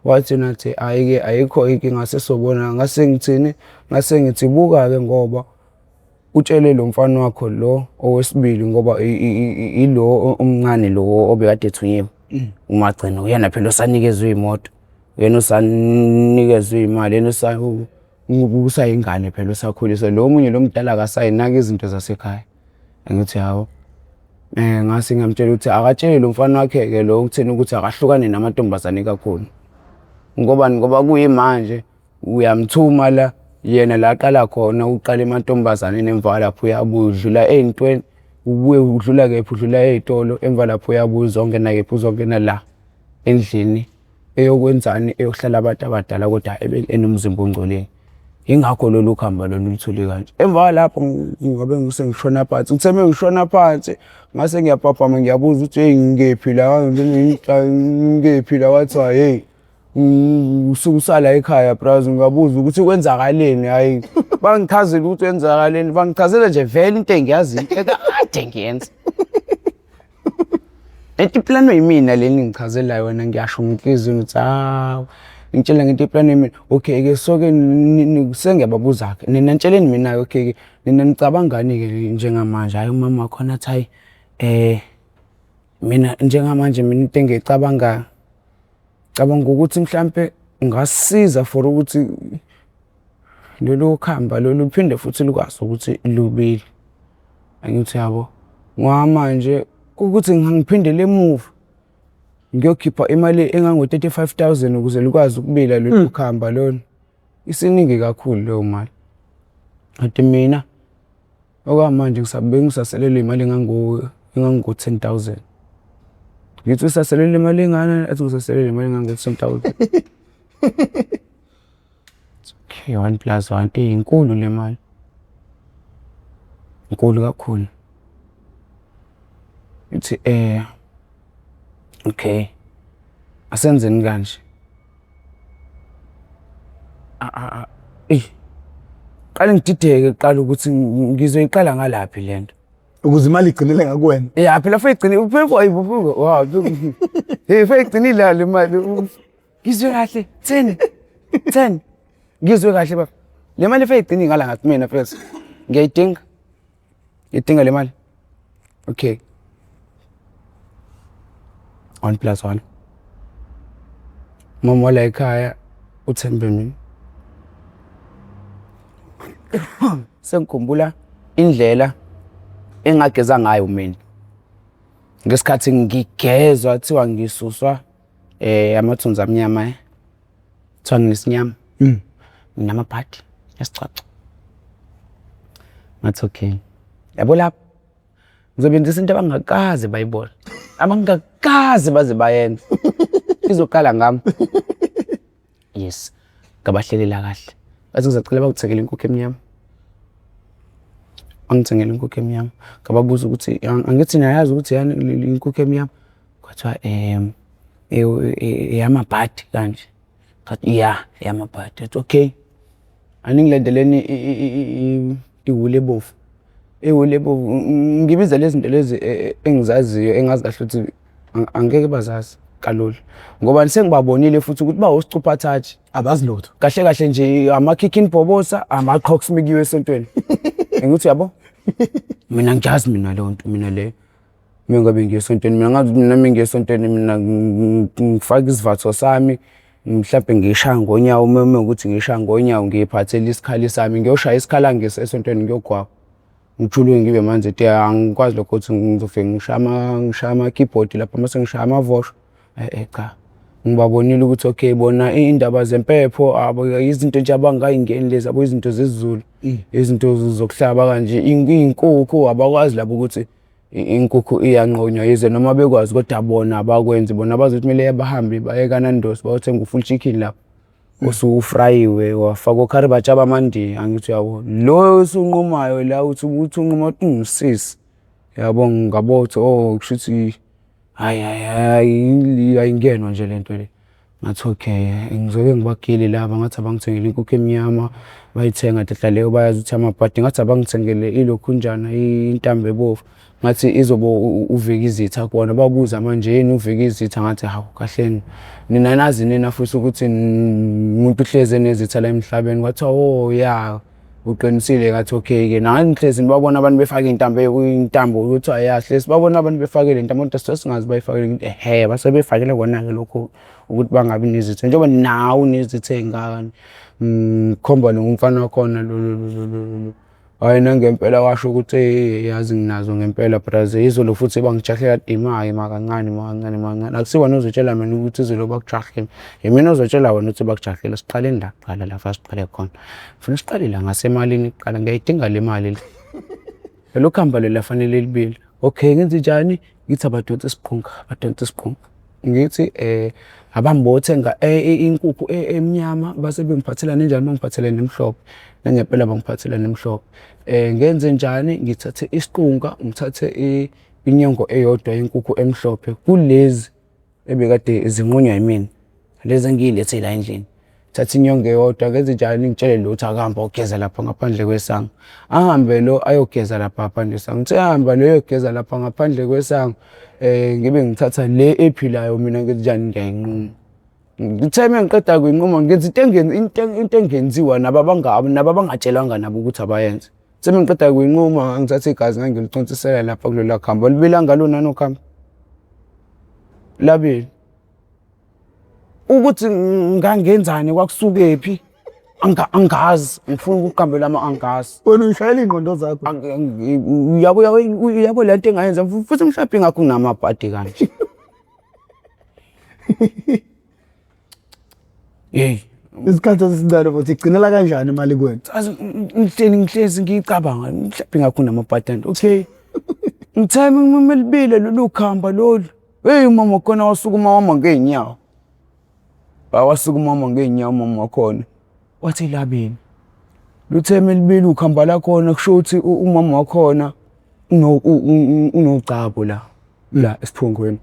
Speaker 1: Wathi yena athi hhayi-ke ayikho inkinga sesobona. Ngase ngithini? Ngase ngithi buka-ke ngoba utshele lo mfana wakho lo owesibili ngoba ilo omncane lo obekade ethunyiwe umagcino uyena phela osanikezwe iy'moto, uyena osanikezwe iy'mali, uyena usayingane phela osakhuliswa. Lo omunye lo omdala akasayinaki izinto zasekhaya. Angithi yabo. Ngase ngiyamtshela ukuthi akatshele lo mfana wakhe-ke lo ukutheni ukuthi akahlukane namantombazane kakhulu. Ngobani? Ngoba kuyimanje uyamthuma la yena la aqala khona uqala emantombazaneni emva kwalapho uyabuya udlula ey'ntweni ubuye udlula kephi udlula ey'tolo emva lapho uyabuya uzongena kephi uzongena la endlini eyokwenzani eyohlala abantu abadala kodwa ebe enomzimba ongcolile. Yingakho lolu khamba lolu luthule kanje. Emva kwalapho ngabe sengishona phansi ngithe uma ngishona phansi ngase ngiyaphaphama ngiyabuza ukuthi heyi ngikephi la ngikephi la kwathiwa hheyi usuke usala ekhaya brazo ngabuza ukuthi kwenzakaleni hhayi bangichazele ukuthi kwenzakaleni bangichazele nje vele into engiyaziyo ekade ngiyenza lento iplanwe yimina le ningichazelayo wena ngiyasho ngenhliziyweni ukuthi hawu ngitshela ngento iplanwe yimina okay-ke so-ke sengiyababuza-ke nina nitsheleni mina-ke okay-ke nina nicabangani-ke njengamanje hhayi umama wakhona athi hhayi mina njengamanje mina into engiyicabangayo cabanga ukuthi mhlampe ungasiza for ukuthi lolu khamba lolu luphinde futhi lukwazi ukuthi lubile. Angithi yabo ngoba manje ukuthi ngiphindele emuva ngiyokhipha imali engango-35 thousand ukuze likwazi ukubila lolu khamba lolu, isiningi kakhulu leyo mali. Kanti mina okwamanje bengisaselelwe imali engango-10 000. Ngithi usaselelwe imali engakanani? Athi ngisaselelwe imali engango-10 thousand. Okay, one plus one, eyi inkulu le mali, inkulu kakhulu. Ngithi okay, asenzeni kanje. Eyi qale ngidideke kuqala ukuthi ngizoyiqala ngalaphi le nto.
Speaker 2: Ukuze imali igcinele ngakuwena.
Speaker 1: Ya phela funa igcine hey funa igcinile le mali. Ngizwe kahle 10 10 ngizwe kahle baba. Le mali ife igcine ngala ngathi mina first. Ngiyayidinga. Ngiyidinga le mali. Okay. 1 plus 1. Mama wala ekhaya uthembe mina. Sengikhumbula indlela engageza ngayo mina. Ngesikhathi ngigezwa kuthiwa ngisuswa eh amathunzi amnyama eh. Kuthiwa nginesinyama. Nginamabhadi esicaco. Ngathi okay. Yabo lapho ngizobenzisa into abangakaze bayibone. Abangakaze baze bayenze. Izoqala ngami. Yes. Ngabahlelela kahle. Bathi ngizocela bangithengele inkukhu emnyama. Bangithengele inkukhu emnyama. Ngababuza ukuthi angithi niyayazi ukuthi yani inkukhu emnyama. Kwathiwa eyamabhadi kanje. Ngathi ya eyamabhadi. Ngathi okay. Aningilandeleni iwuli ebovu. Iwuli ebovu ngibiza lezi zinto lezi engizaziyo engazi kahle ukuthi angeke bazazi kalula ngoba sengibabonile futhi ukuthi bawusicuphathathi
Speaker 2: abazi lutho
Speaker 1: kahle kahle nje ama-kicking bhobosa ama-qhoks mikiwe esontweni ngithi yabo mina ngiyazi mina leyo nto mina leyo mina ngabe ngiye esontweni mina ngazi mina nami ngiye esontweni mina ngifaka isivatho sami mhlawumbe ngishaya ngonyawo uma uma ukuthi ngishaya ngonyawo ngiyiphathele isikhali sami ngiyoshaya isikhala ngise esontweni ngiyogwaba ngijuluke ngibe manzi te angikwazi lokho ukuthi ngizofike ngishaya ngishaya ama-keyboard lapha mase ngishaya amavosho eh cha ngibabonile ukuthi okay bona iy'ndaba zempepho abo izinto nje abangayingeni lezi abo izinto zesiZulu izinto zokuhlaba kanje iy'nkukhu abakwazi labo ukuthi inkukhu iyanqonywa yize noma bekwazi kodwa bona abakwenzi bona bazi ukuthi kumele bahambe baye kaNandos bayothenga u-full chicken lapho usuwufrayiwe wafakwa okharibatsha bamandiya angithi uyabo lo osunqumayo la uthi uthi unquma uthi ungusisi yabo ngabo ukuthi oh kusho ukuthi hayi hayi hayi ayingenwa nje lento le. Ngathi okay ngizoke ngibagile laba ngathi abangithengele inkukhu emnyama bayithenga dehla leyo bayazi ukuthi amabhadi ngathi abangithengele ilokhunjana intambo ebovu ngathi izobe uvika izitha kubona babuza manje yini uvika izitha ngathi hawu kahleni nina nazi nina futhi ukuthi umuntu uhlezi enezitha la emhlabeni kwathiwa oh ya uqinisile ngathi okay-ke nani hlezi nibabona abantu befake intambo intambo kuthiwa ya hlezi babona abantu befake le ntambo kodwa singazi bayifakele ehe base befakele kona-ke lokho ukuthi bangabi nezitha njengoba nawe unezitha ey'ngaka ngikhomba nomfana wakhona lo lo lo lo lo hhayi nangempela washo ukuthi eyi yazi nginazo ngempela braze izolo futhi bangijahe kade imali makancane makancane makancane akusiwena ozotshela mina ukuthi izolo bakujahile yimina ozotshela wena ukuthi bakujahile siqaleni la kuqala lapha siqale khona funa siqale la ngasemalini kuqala ngiyayidinga le mali le lelo khamba lela fanele libile okay ngenze njani ngithi abadonse isiqhunga badonse isiqhunga ngithi eh abambothenga inkukhu emnyama base bengiphathela nenjani bangiphathele nemhlophe nangempela bangiphathela nemhlophe eh ngenze njani ngithathe isiqunga ngithathe inyongo eyodwa yenkukhu emhlophe kulezi ebekade zinqunywa yimina lezi engiyilethe la endlini thatha inyongo eyodwa ngenze njani ngitshele lo ukuthi akahambe ayogeza lapha ngaphandle kwesango ahambe lo ayogeza lapha ngaphandle kwesango ngithe hamba lo ayogeza lapha ngaphandle kwesango um ngibe ngithatha le ephilayo mina ngenze njani ngiyayinquma ngithe uma ngiqeda kuyinquma ngenza into into engenziwa nabo nabo abangatshelwanga nabo ukuthi abayenze Sengiqeda kuyinquma ngithatha igazi ngangiliconsisela lapha kulolu khamba libila ngalo nanokhamba labili ukuthi ngangenzani kwakusukephi angazi ngifuna ukuqambela ama angazi
Speaker 2: wena uyishayela iy'ngqondo zakho
Speaker 1: yabo yabo le nto engayenza futhi mhlawumbe ingakho nginamabhadi kanje Yeyi.
Speaker 2: Isikhathi esincane futhi igcinela kanjani imali kuwena?
Speaker 1: Azi ngihleli ngihlezi ngiyicabanga mhlawumbe ingakho namabhadi okay. Ngithe melibile lolu khamba lolu. Hey umama khona wasukuma wama ngeenyawo. Wasukuma wama ngeenyawo umama wakhona. Wathi labini. Luthe melibile ukhamba lakhona kusho ukuthi umama wakhona unogcabo la la esiphongweni.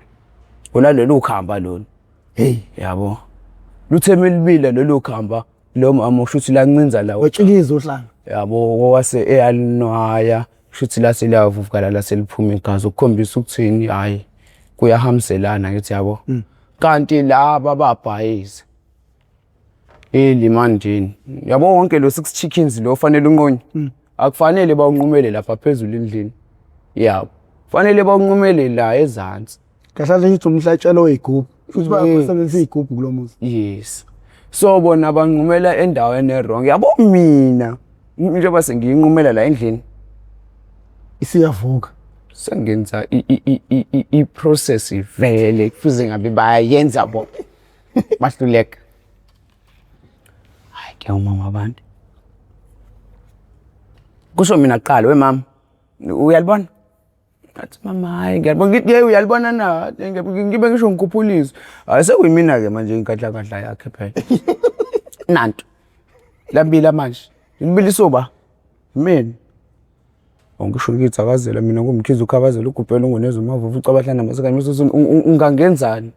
Speaker 1: Wona lolu khamba lolu.
Speaker 2: Hey
Speaker 1: yabo. Luthe melibile lolu khamba lo mama kusho ukuthi lancinza la.
Speaker 2: Watshikiza uhlanga.
Speaker 1: Yabo wase eyalinwaya kusho ukuthi lase liyavuvukala lase liphuma igazi ukukhombisa ukuthini hayi kuyahambiselana ngithi yabo. Kanti laba babhayiza. Elimandini. Yabo wonke lo six chickens lo fanele unqunywe. Akufanele bawunqumele lapha phezulu endlini. Yabo. Fanele bawunqumele la ezansi.
Speaker 2: Kahle kahle ngithi umhlatshelo wey'gubhu. Futhi bayasebenzisa iy'gubhu kulo muzi.
Speaker 1: Yes. So bona banqumela endaweni e-wrong. Yabo mina njengoba sengiyinqumela la endlini
Speaker 2: Isiyavuka.
Speaker 1: Sengenza i-process vele kufuze ngabe bayayenza bona. Bahluleka. Hayi ke umama wabantu. Kusho mina kuqala we mama uyalibona? Ngathi mama hayi ngiyalibona ngithi yey uyalibona na? Ngibe ngisho ngikhuphulisa. Hayi sekuyimina-ke manje ingadla yakhe phela. Nanto. Lambila manje. Ngibili uba. Mina. Ngisho ngiyithakazela mina ngumkhize ukhabazela ugubhela ungoneza umavuvu ucabahlana masekanye masusu ungangenzani?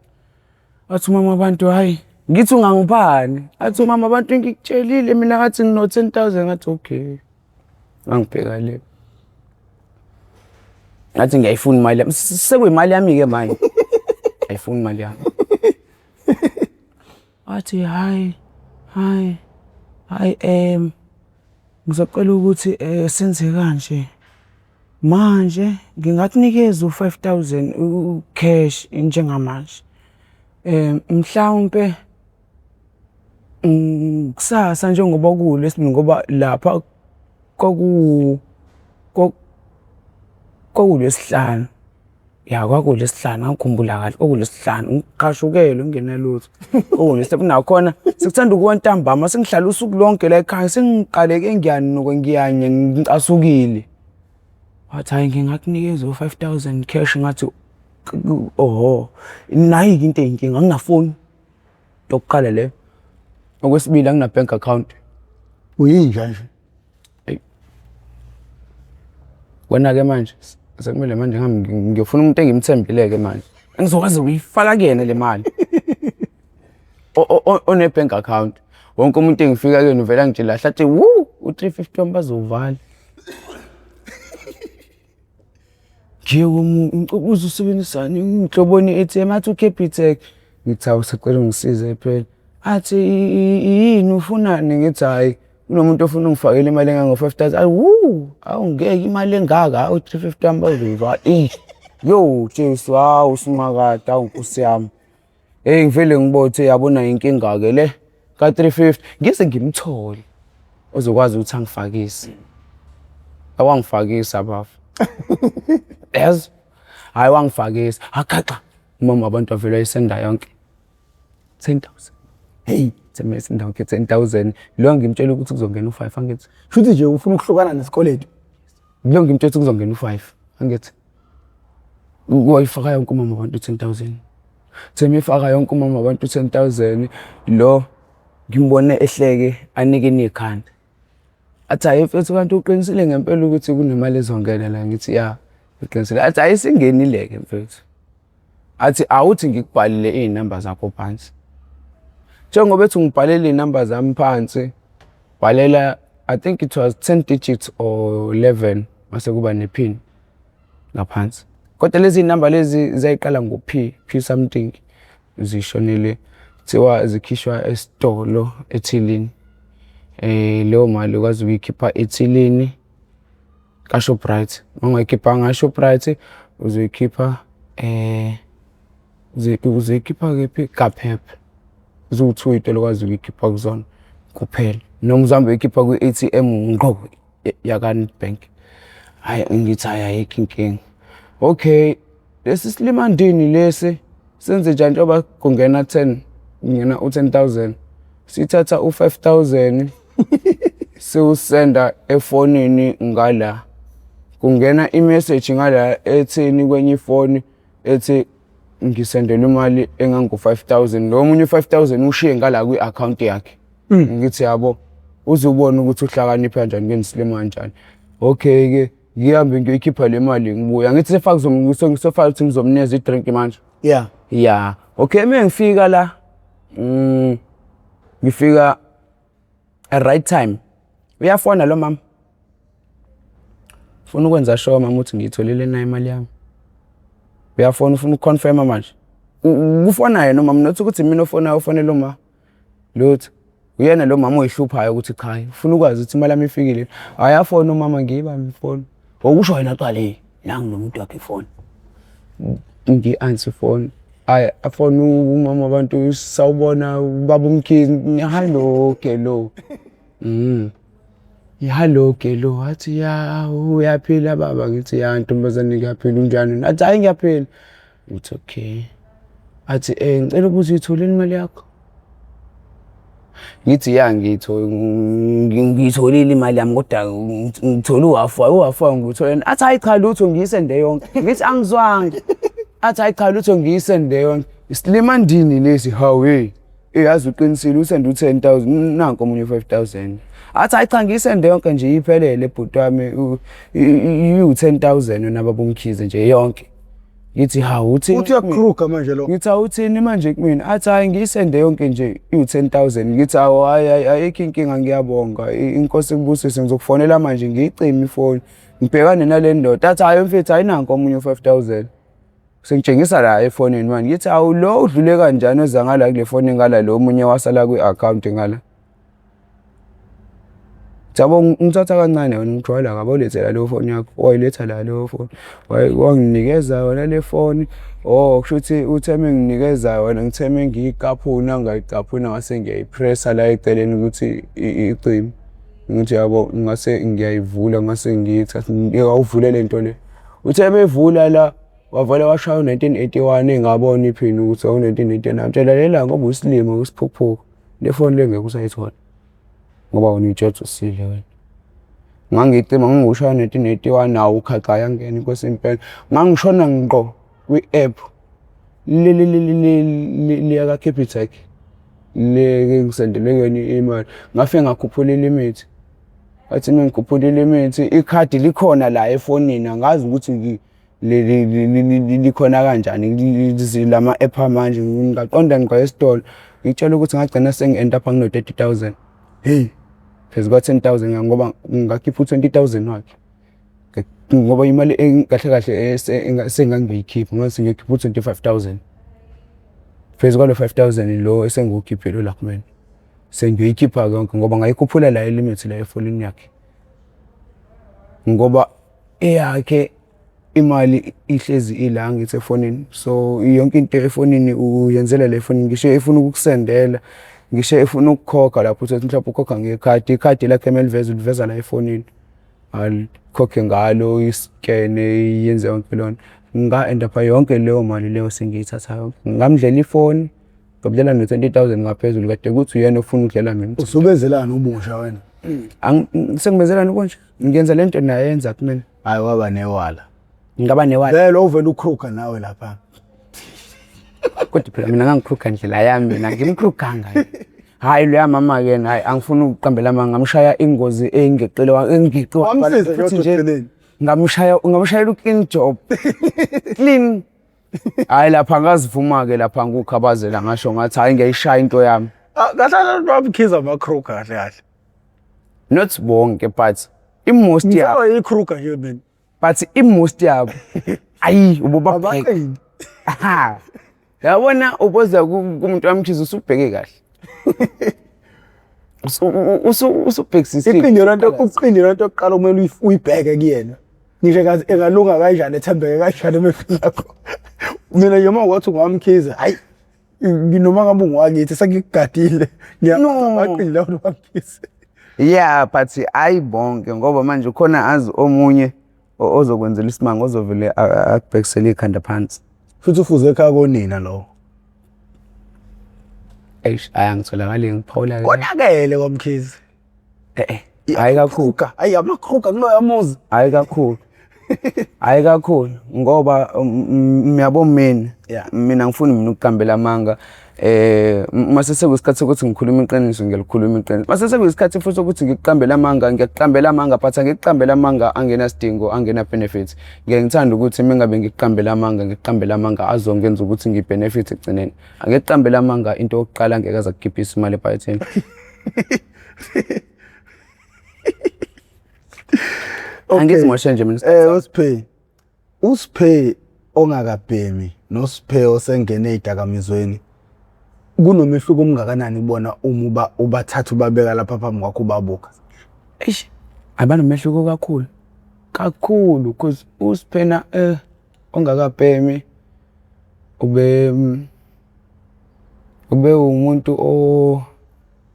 Speaker 1: Athi umama abantu hayi ngithi ungangiphani? Athi umama abantu ngikutshelile mina ngathi ngino 10000 ngathi okay. Ngangibheka le. Ngathi ngiyayifuna imali yami. Sekuyimali yami-ke manje. Ayifuni imali yami. Wathi hayi hayi hayi ngizocela ukuthi senze kanje. Manje ngingakunikeza u-5,000 u-cash njengamanje. Mhlawumpe kusasa njengoba kuwuLwesibili ngoba lapha kwakuwuLwesihlanu. Ya kwakuwuLwesihlanu ngangikhumbula kahle kwakuwuLwesihlanu ngiqashukelwe ngingenalutho. KwakuwuLwesihlanu nakhona sekuthanda ukuba ntambama sengihlale usuku lonke la ekhaya sengiqaleke ngiyanuka ngiyanya ngicasukile. Wathi hhayi ngingakunikeza u-5,000 cash ngathi oho nayi-ke into eyinkinga anginafoni. Into yokuqala leyo. Okwesibili angina-bank account.
Speaker 2: Uyinja nje.
Speaker 1: Wena-ke manje sekumele manje ngihambe ngiyofuna umuntu engimthembile-ke manje. Engizokwazi ukuyifaka kuyena le mali. One-bank account. Wonke umuntu engifika kuyena uvele angitshela kahle athi wu u-350 wami bazowuvala. Nje ubuze usebenzisani inhloboni i-ATM athi uCapitec. Ngithi hawu sacela ungisize phela. Athi yini ufunani? Ngithi hhayi kunomuntu ofuna ungifakela imali engango-5,000. Ayi wu, awu ngeke imali engaka, hawu 350 wami bazoyivala. Eyi, yo Jesu, hawu simakade, hawu Nkosi yami. Hey ngivele ngibothe yabona inkinga-ke le ka-350 ngize ngimthole ozokwazi ukuthi angifakise. Awangifakisa bafo. Yazi? Hhayi wangifakisa. Agaxa umama wabantu wavele wayisenda yonke. 10,000. Hey, themesa yonke 10,000. Lo ngimtshela ukuthi kuzongena u-5 angithi.
Speaker 2: Shuthi nje ufuna ukuhlukana nesikweletu.
Speaker 1: Lo ngimtshela ukuthi kuzongena u-5 angithi. Wayifaka yonke umama wabantu 10,000. Thema ifaka yonke umama wabantu 10,000 lo ngimbone ehleke anike ikhanda. Athi hhayi mfethu kanti uqinisile ngempela ukuthi kunemali ezongena la ngithi ya uqinisile. Athi hhayi isingenile-ke mfethu. Athi awuthi ngikubhalele iy'namba zakho phansi. Njengoba ethi ungibhalele iy'namba zami phansi, bhalela I think it was 10 digits or 11 mase kuba nephini ngaphansi. Kodwa lezi namba lezi zayiqala ngo-P, P something zishonele kuthiwa zikhishwa esitolo ethilini. Leyo mali ukwazi ukuyikhipha ethilini ka-Shoprite. Uma ungayikhiphanga ka-Shoprite uzoyikhipha uzoyikhipha kephi? KaPep. Ziwu-two iy'tolo okwazi ukuyikhipha kuzona kuphela. Noma uzohambe uyoyikhipha kwi-A_T_M ngqo yaka-Nedbank. Hhayi ngithi hhayi ayikho inkinga. Okay, lesi silimandini lesi senze njani njengoba kungena 10 kungena u-10,000 sithatha u-5,000 siwusenda efonini ngala kungena i-message ngala ethini kwenye ifoni ethi ngisendela imali engango-5,000 lo omunye u-5,000 ushiye ngala kwi-akhawunti yakhe. Ngithi yabo uze ubone ukuthi uhlakaniphe kanjani nginesilima kanjani. Okay-ke ngihambe ngiyoyikhipha le mali ngibuya ngithi sefaka sefaka ukuthi ngizomnikeza i-drink manje.
Speaker 2: Yeah.
Speaker 1: Ya, okay uma ngifika la ngifika at right time. Uyafona lo mama. Ufuna ukwenza sure mama ukuthi ngiyitholile na imali yami. Uyafona ufuna ukuconfirma manje. Kufona yena umama not ukuthi mina ofonayo ufonela uma. Lutho. Uyena lo mama oyihluphayo ukuthi cha ufuna ukwazi ukuthi imali yami ifikile. Hhayi afone umama ngiyibambe ifoni. Okusho yena qale nangu lo muntu wakhe ifoni. Ngi-answer ifoni. Hhayi afone umama wabantu sawubona ubaba uMkhize hello hello. Hello hello wathi ya uyaphila baba ngithi ya ntombazane ngiyaphila unjani? Athi hhayi ngiyaphila. Ngithi okay. Athi ngicela ukubuza uyitholile imali yakho? Ngithi ya ngiyitholile imali yami kodwa ngithole uhafu wayo, uhafu wayo ngiwuthole. Athi hhayi cha lutho ngiyisende yonke. Ngithi angizwanga. Athi hhayi cha lutho ngiyisende yonke. Isilima ndini lesi hawu hey. Yazi uqinisile usende u-10,000 nanku omunye u-5,000. Athi hhayi cha ngiyisende yonke nje iphelele bhuti wami iwu-10,000 wena baba uMkhize nje yonke. Ngithi hawu uthini?
Speaker 2: Uthi uyakruga manje lo.
Speaker 1: Ngithi awuthini manje kumina? Athi hayi ngiyisende yonke nje iwu-10,000. Ngithi awu hayi hayi ayikho inkinga ngiyabonga. Inkosi ikubusise ngizokufonela manje ngiyicime ifoni. Ngibhekane nale ndoda. Athi hayi mfethu ayinanko omunye u-5,000. Sengitshengisa la efonini manje. Ngithi awu lo udlule kanjani oza ngala kule foni ngala lo omunye wasala kwi-akhawunti ngala. Yabo ngithatha kancane wena ngijwayela kabi olethela leyo foni yakho wayiletha la leyo foni wanginikeza yona le foni. Oh kusho ukuthi uthe uma enginikeza yona ngithe uma ngiyiqaphuna ngayiqaphuna ngase ngiyayipressa la eceleni ukuthi icime. Ngithi yabo ngase ngiyayivula ngase ngiyithatha awuvule le nto le. Uthe uma evula la wavele washaya u-1981 engabona iphini ukuthi u-1989 ngamtshela lela ngoba uyisilima usiphukuphuku le foni le ngeke usayithola ngoba wena uyitshela ukuthi usile wena. Ngangiyicima ngangiwushaya u-1981 nawo ukhaxa yangena inkosi impela. Ngangishona ngqo kwi-app liyaka-Capitec le engisendelwe kuyona imali. Ngafike ngakhuphula ilimithi. Ngathi uma ngikhuphula ilimithi ikhadi likhona la efonini angazi ukuthi likhona kanjani lama-app amanje ngaqonda ngqo esitolo ngitshela ukuthi ngagcina sengi-end up ngino-30,000.
Speaker 2: Hey.
Speaker 1: Phezu kwa-10,000 ngoba ngakhipha u-20,000 wakhe. Ngoba imali kahle kahle esengangiyikhipha ngase ngiyokhipha u-25,000. Phezu kwalo 5,000 lo esengiwukhiphile la kumina. Sengiyoyikhipha yonke ngoba ngayikhuphula la ilimithi la efonini yakhe. Ngoba eyakhe imali ihlezi ila ngithi efonini so yonke into efonini uyenzela le efonini ngisho efuna ukukusendela ngisho efuna ukukhokha lapho uthi mhlawumbe ukhokha ngekhadi ikhadi lakhe meliveza uliveza la efonini alikhokhe ngalo iskene yenze yonke loo nto nga-end up yonke leyo mali leyo sengiyithatha yonke ngamdlela ifoni ngabudlela no-20,000 ngaphezulu kade kuthi uyena ofuna ukudlela mina.
Speaker 2: Usubenzelani ubusha wena?
Speaker 1: Sengibenzelani ubunja? Ngiyenza le nto naye yenza kumina.
Speaker 2: Hayi waba newala.
Speaker 1: Ngaba newala.
Speaker 2: Vele uvele ukhruga nawe lapha.
Speaker 1: Kodwa phela mina ngangikhruga ndlela yami mina ngimkhruganga. Hayi loya mama ke hayi angifuni ukuqambela amanga ngamshaya ingozi engeqile engiqi
Speaker 2: Wamsiza nje ekugcineni.
Speaker 1: Ngamshaya ngamshayela u-clean job. Clean. Hayi lapha ngazivuma-ke lapha ngikukhabazela ngasho ngathi hhayi ngiyayishaya into yami.
Speaker 2: Ah, kahle kahle bamkhiza ama-Kruger kahle kahle.
Speaker 1: Not bonke but i-most yabo.
Speaker 2: Ngizalwa i-Kruger nje mina.
Speaker 1: But i-most yabo ayi ubobabheka.
Speaker 2: Abaqini.
Speaker 1: Aha. Yabona uboza kumuntu wamkhiza usubheke kahle. Usubhekisisile.
Speaker 2: Iqiniso lento uqiniso lento yokuqala kumele uyibheke kuyena. Ngisho kazi engalunga kanjani ethembeke kanjani emehlweni akho. Mina nje uma wathi ungwamkhize hayi noma ngabe ungwakithi sengikugadile ngiyaqinile lawo wamkhize.
Speaker 1: Yeah but hayi bonke ngoba manje khona azi omunye ozokwenzela isimanga ozovele akubhekisele ikhanda phansi.
Speaker 2: Futhi ufuze ekhaya konina lowo.
Speaker 1: Eish hayi angitholakali ngiphawula.
Speaker 2: Konakele kwamkhize.
Speaker 1: Eh eh. Hayi kakhulu.
Speaker 2: Hayi amaKruger kuloya muzi.
Speaker 1: Hayi kakhulu. Hayi kakhulu ngoba ngiyabo mina. Mina ngifuni mina ukuqambela amanga. Mase sekuyisikhathi sokuthi ngikhuluma iqiniso ngiyalikhuluma iqiniso. Mase sekuyisikhathi futhi sokuthi ngikuqambele amanga ngiyakuqambela amanga but angikuqambele amanga angenasidingo angena benefits. Ngiye ngithanda ukuthi uma ngabe ngikuqambela amanga ngikuqambela amanga azongenza ukuthi ngibenefit ekugcineni. Angikuqambele amanga into yokuqala angeke aze akukhiphise imali ephaketheni. Angizimoshe nje mina.
Speaker 2: USphe. USphe ongakabhemi noSphe osengene ezidakamizweni. Kunomehluko omngakanani kubona uma uba ubathatha ubabeka lapha phambi kwakho ubabuka?
Speaker 1: Eish, abanomehluko kakhulu kakhulu cause uSiphena ongakabhemi ube ube umuntu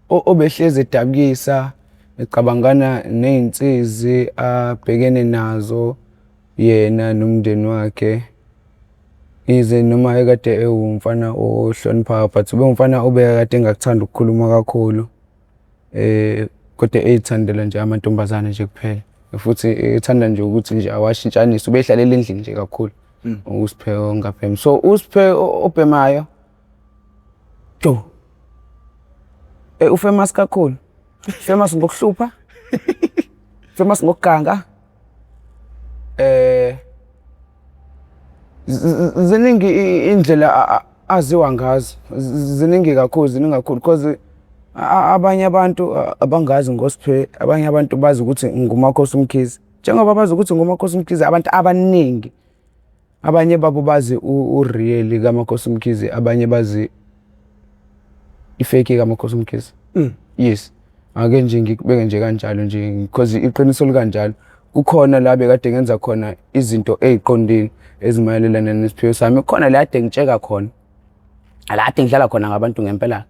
Speaker 1: obehlezi edabukisa ecabangana ney'nsizi abhekene nazo yena nomndeni wakhe. Yize noma ekade ewumfana ohloniphayo but ubewumfana obekade engakuthandi ukukhuluma kakhulu. Kodwa ey'thandela nje amantombazane nje kuphela. Futhi ethanda nje ukuthi nje awashintshanise, ubey'hlalela endlini nje kakhulu uSphe ongabhemi. So uSphe obhemayo, jo, u-famous kakhulu. Famous ngokuhlupha, famous ngokuganga. Ziningi indlela aziwa ngazo, ziningi kakhulu, ziningi kakhulu cause abanye abantu abangazi ngoSphe, abanye abantu bazi ukuthi nguMakhosi uMkhize. Njengoba bazi ukuthi nguMakhosi uMkhize, abantu abaningi abanye babo bazi u-real kaMakhosi uMkhize, abanye bazi i-fake kaMakhosi uMkhize. Yes. Ake nje ngikubeke nje kanjalo nje cause iqiniso likanjalo. Kukhona la bekade ngenza khona izinto ey'qondile ezimayelelana nesiphiwo sami. Kukhona la kade ngitsheka khona. La kade ngidlala khona ngabantu ngempela.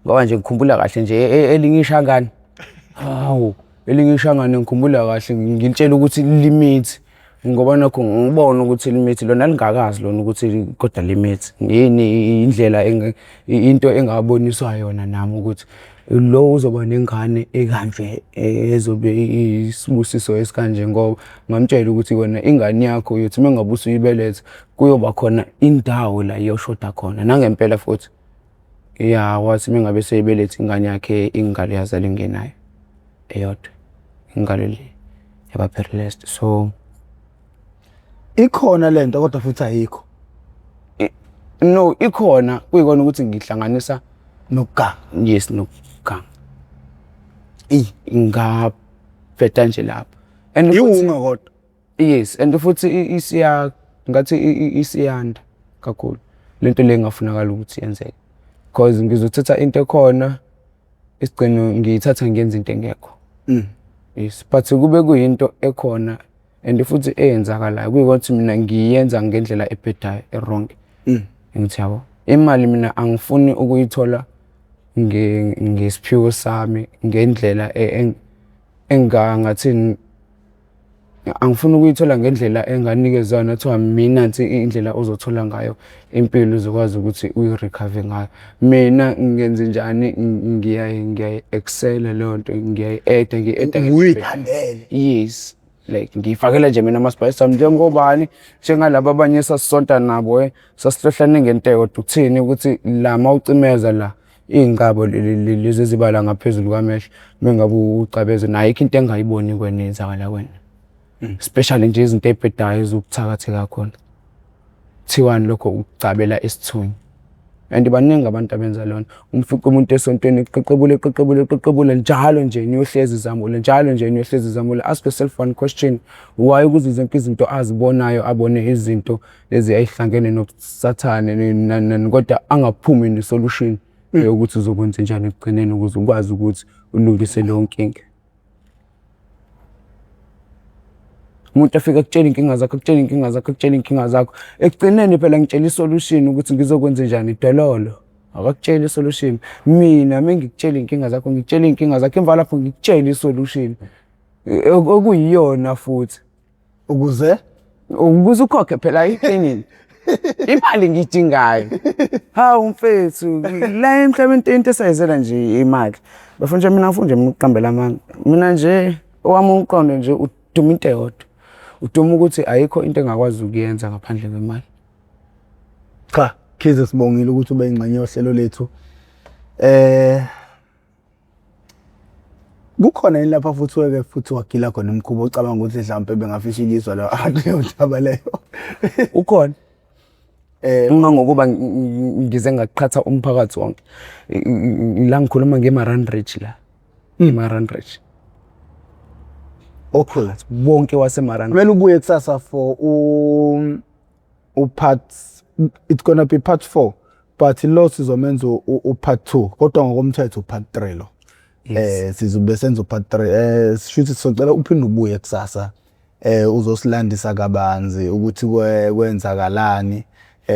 Speaker 1: Ngoba nje ngikhumbula kahle nje elinye ishangane. Hawu, elinye ishangane ngikhumbula kahle ngilitshela ukuthi limithi. Ngoba nakho ngibona ukuthi limithi lona lingakazi lona ukuthi kodwa limithi. Yini indlela into engaboniswa yona nami ukuthi lo uzoba nengane ekanje ezobe iyisibusiso esikanje ngoba ngamtshela ukuthi wena ingane yakho uyothi uma ngabe usuyibeletha kuyoba khona indawo la iyoshoda khona nangempela futhi. Ya, wathi uma ngabe seyibelethe ingane yakhe ingalo yazala ingenayo eyodwa ingalo le yaba paralyzed so
Speaker 2: Ikhona lento kodwa futhi ayikho.
Speaker 1: No, ikhona kuyikona ukuthi ngihlanganisa
Speaker 2: nokuganga.
Speaker 1: Yes, nokuganga. Ngabheda nje lapho.
Speaker 2: And iwunga kodwa.
Speaker 1: Yes, and futhi isiya ngathi isiyanda kakhulu. Lento le engafunakala ukuthi yenzeke. Because ngizothatha into ekhona isigcino ngiyithatha ngenza into engekho. Yes, but kube kuyinto ekhona and futhi eyenzakalayo kuyikuthi mina ngiyenza ngendlela ebhedayo e-wrong. Ngithi yabo. Imali mina angifuni ukuyithola ngesiphiwo sami ngendlela engangathini angifuni ukuyithola ngendlela enganikezwa yona kuthiwa mina nsi indlela ozothola ngayo impilo uzokwazi ukuthi uyi-recover ngayo. Mina ngenze njani ngiyayi-excel-a leyo nto ngiyayi-add-a ngiyi-add-a.
Speaker 2: Uyithandele.
Speaker 1: Yes, like ngiyifakela nje mina ama-spice ami njengobani njengalaba abanye esasisonta nabo sasihlohlane ngento eyodwa ukuthini ukuthi la mawucimeza la iy'nqabo lezi ezibala ngaphezulu kwamehlo uma ngabe ucabeze nayo ayikho into engayiboni kwena eyenzakala kwena. Especially nje izinto ey'bhedayo eziwubuthakathi kakhona. Kuthiwani lokho ukucabela isithunywa. And baningi abantu abenza lona. Umfice umuntu esontweni eqeqebula eqeqebula eqeqebula njalo nje niyohlezi izamula njalo nje niyohlezi izamula. Ask yourself one question, why kuzo zonke izinto azibonayo abone izinto lezi eyihlangene nobusathane nani kodwa angaphumi ne-solution yokuthi uzokwenza njani ekugcineni ukuze ukwazi ukuthi ulungise leyo nkinga. Umuntu afike akutshele iy'nkinga zakho, akutshele iy'nkinga zakho, akutshele iy'nkinga zakho. Ekugcineni phela ngitshela i-solution ukuthi ngizokwenze njani dololo. Akakutsheli i-solution. Mina uma ngikutshela iy'nkinga zakho, ngikutshela iy'nkinga zakho, emva lapho ngikutshele i-solution okuyiyona futhi.
Speaker 2: Ukuze?
Speaker 1: Ukuze ukhokhe phela iqinile. Imali ngiyidingayo. Hawu mfethu, la emhlabeni into esayizela nje imali. Bafuna nje mina ngifuna nje mina ukuqambela amanga. Mina nje owami umqondo nje uduma into eyodwa. Uduma ukuthi ayikho into engakwazi ukuyenza ngaphandle kwemali.
Speaker 2: Cha, Khize sibongile ukuthi ube ingxenye yohlelo lethu. Kukhona yini lapha futhi weke futhi wagila khona imikhuba ocabanga ukuthi mhlawumpe bengafisha ilizwa la leyo ndaba leyo?
Speaker 1: Ukhona. Ngangokuba ngize ngaqhatha umphakathi wonke. La ngikhuluma nge-Maran Ridge la. I-Maran Ridge.
Speaker 2: Okay.
Speaker 1: Wonke wase-Maran.
Speaker 2: Kumele ubuye kusasa for u part, it's gonna be part 4. But lo sizomenza u-part 2, kodwa ngokomthetho u-part 3 lo. Sizobe senza u-part 3. Sishuthi sizocela uphinde ubuye kusasa uzosilandisa kabanzi ukuthi kwenzakalani,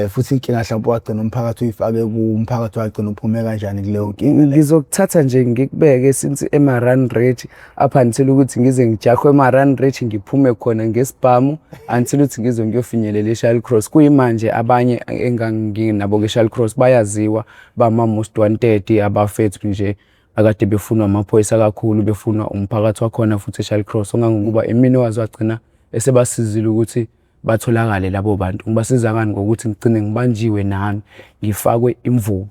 Speaker 2: futhi inkinga mhlawumbe wagcina umphakathi uyifake kumphakathi, wagcina uphume kanjani kuleyo nkinga.
Speaker 1: Ngizokuthatha nje ngikubeke since ema-Rand Ridge up until ukuthi ngize ngijahwe ema-Rand Ridge, ngiphume khona ngesibhamu until ukuthi ngize ngiyofinyelela e-Shallcross. Kuyimanje abanye enganginabo ke-Shallcross bayaziwa, bama-most wanted, abafethu nje akade befunwa amaphoyisa kakhulu, befunwa umphakathi wakhona futhi e-Shallcross, ongangokuba imina owaze wagcina esebasizile ukuthi batholakale labo bantu. Ngibasiza ngani? Ngokuthi ngigcine ngibanjiwe nami, ngifakwe imvubu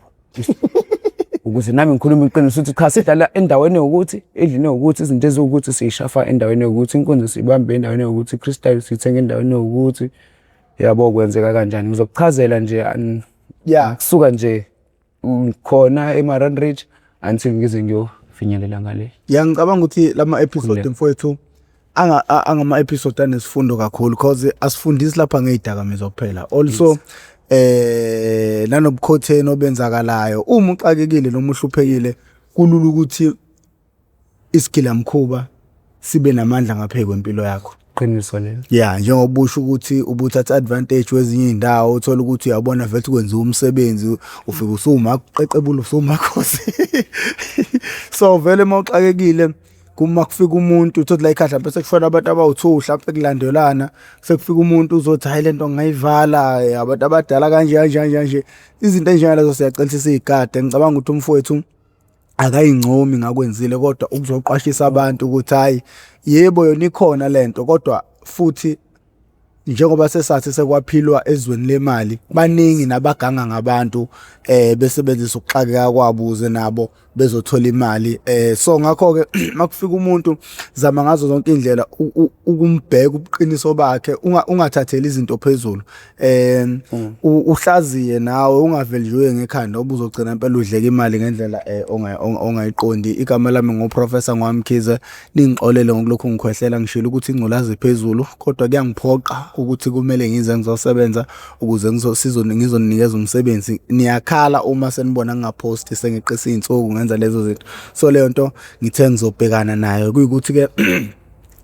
Speaker 1: ukuze nami ngikhulume iqiniso ukuthi cha, sidlala endaweni yokuthi, endlini yokuthi, izinto eziwukuthi siyishafa endaweni yokuthi, inkunzi siyibambe endaweni yokuthi, i-crystal siyithenga endaweni yokuthi, yabo, kwenzeka kanjani. Ngizokuchazela nje kusuka nje khona ema-Rand Ridge until ngize ngiyofinyelela ngale.
Speaker 2: Ya, ngicabanga ukuthi lama episode, mfowethu, angama episode anesifundo kakhulu, cause asifundisi lapha ngezidakamizwa kuphela, also nanobukhotheni obenzakalayo. Uma uxakekile noma uhluphekile, kulula ukuthi isigilamkhuba sibe namandla ngaphezu kwempilo yakho.
Speaker 1: Qiniso lelo.
Speaker 2: Ya, njengoba usho ukuthi ubuthatha advantage kwezinye iy'ndawo, uthola ukuthi uyabona vele kwenziwa umsebenzi, ufike usuma qeqebula usumakhosi. So vele uma uxakekile, kuma kufika umuntu, uthole la ekhaya mhlawumbe sekushona abantu abawu-2 mhlawumbe kulandelana, sekufika umuntu uzothi, "Hhayi, lento ngingayivala abantu abadala kanje kanje kanje kanje." Izinto ey'njengalezo siyacela ukuthi siy'gade. Ngicabanga ukuthi umfowethu akayincomi ngakwenzile, kodwa ukuzoqwashisa abantu ukuthi hhayi, yebo, yona ikhona lento, kodwa futhi njengoba sesathi sekwaphilwa ezweni lemali, baningi nabaganga ngabantu besebenzisa ukuxakeka kwabo ukuze nabo bezothola imali. So ngakho-ke makufika umuntu, zama ngazo zonke iy'ndlela ukumbheka ubuqiniso bakhe, ungathatheli izinto phezulu, uhlaziye nawe, ungaveli nje uye ngekhanda, ngoba uzogcina impela udleka imali ngendlela ongayiqondi. Igama lami nguProfessor Ngwamkhize. Ningixolele ngokulokhu ngikhwehlela, ngishilo ukuthi ingculazi iphezulu, kodwa kuyangiphoqa ukuthi kumele ngize ngizosebenza ukuze ngizoninikeza umsebenzi. Niyakhala uma senibona ngingaphosti, sengeqisa iy'nsuku ngenza lezo zinto, so leyo nto ngithe ngizobhekana nayo. Kuyikuthi-ke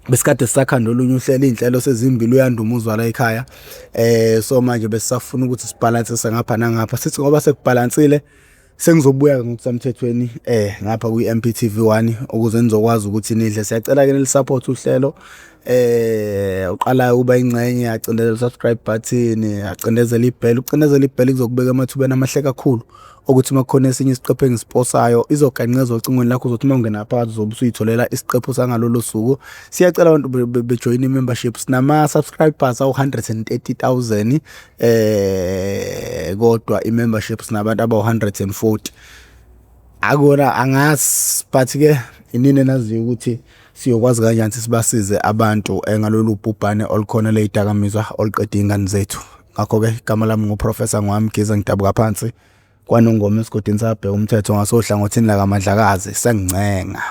Speaker 2: besikade sisakhanda olunye uhlelo, iy'nhlelo sezimbili, uyanda umuzwa la ekhaya, so manje besisafuna ukuthi sibhalansise ngapha nangapha. Sithi ngoba sekubhalansile, sengizobuya ngokusemthethweni ngapha kwi-M_P_T_V 1 ukuze nizokwazi ukuthi nidle. Siyacela-ke nilisupport uhlelo. Uqalayo ukuba ingxenye, acindezela u-subscribe button, acindezela i-bell. Ukucindezela i-bell kuzokubeka emathubeni amahle kakhulu ukuthi uma kukhona esinye isiqephu engisiposayo, izoganqeza ocingweni lakho, uzothi uma ungena phakathi uzobe usuyitholela isiqephu sangalolo suku. Siyacela abantu bejoyine i-membership. Sinama-subscribers awu-130,000, kodwa i-membership sinabantu abawu-140. Akona angazi, but ke inini enaziyo ukuthi siyokwazi kanjani ukuthi sibasize abantu ngalolu bhubhane olukhona ley'dakamizwa oluqeda iy'ngane zethu. Ngakho-ke igama lami nguProfessor Ngwamkhize, ngidabuka phansi kwaNongoma esigodini sakabheka umthetho ngasohlangothini lakaMandlakazi. Sengincenga.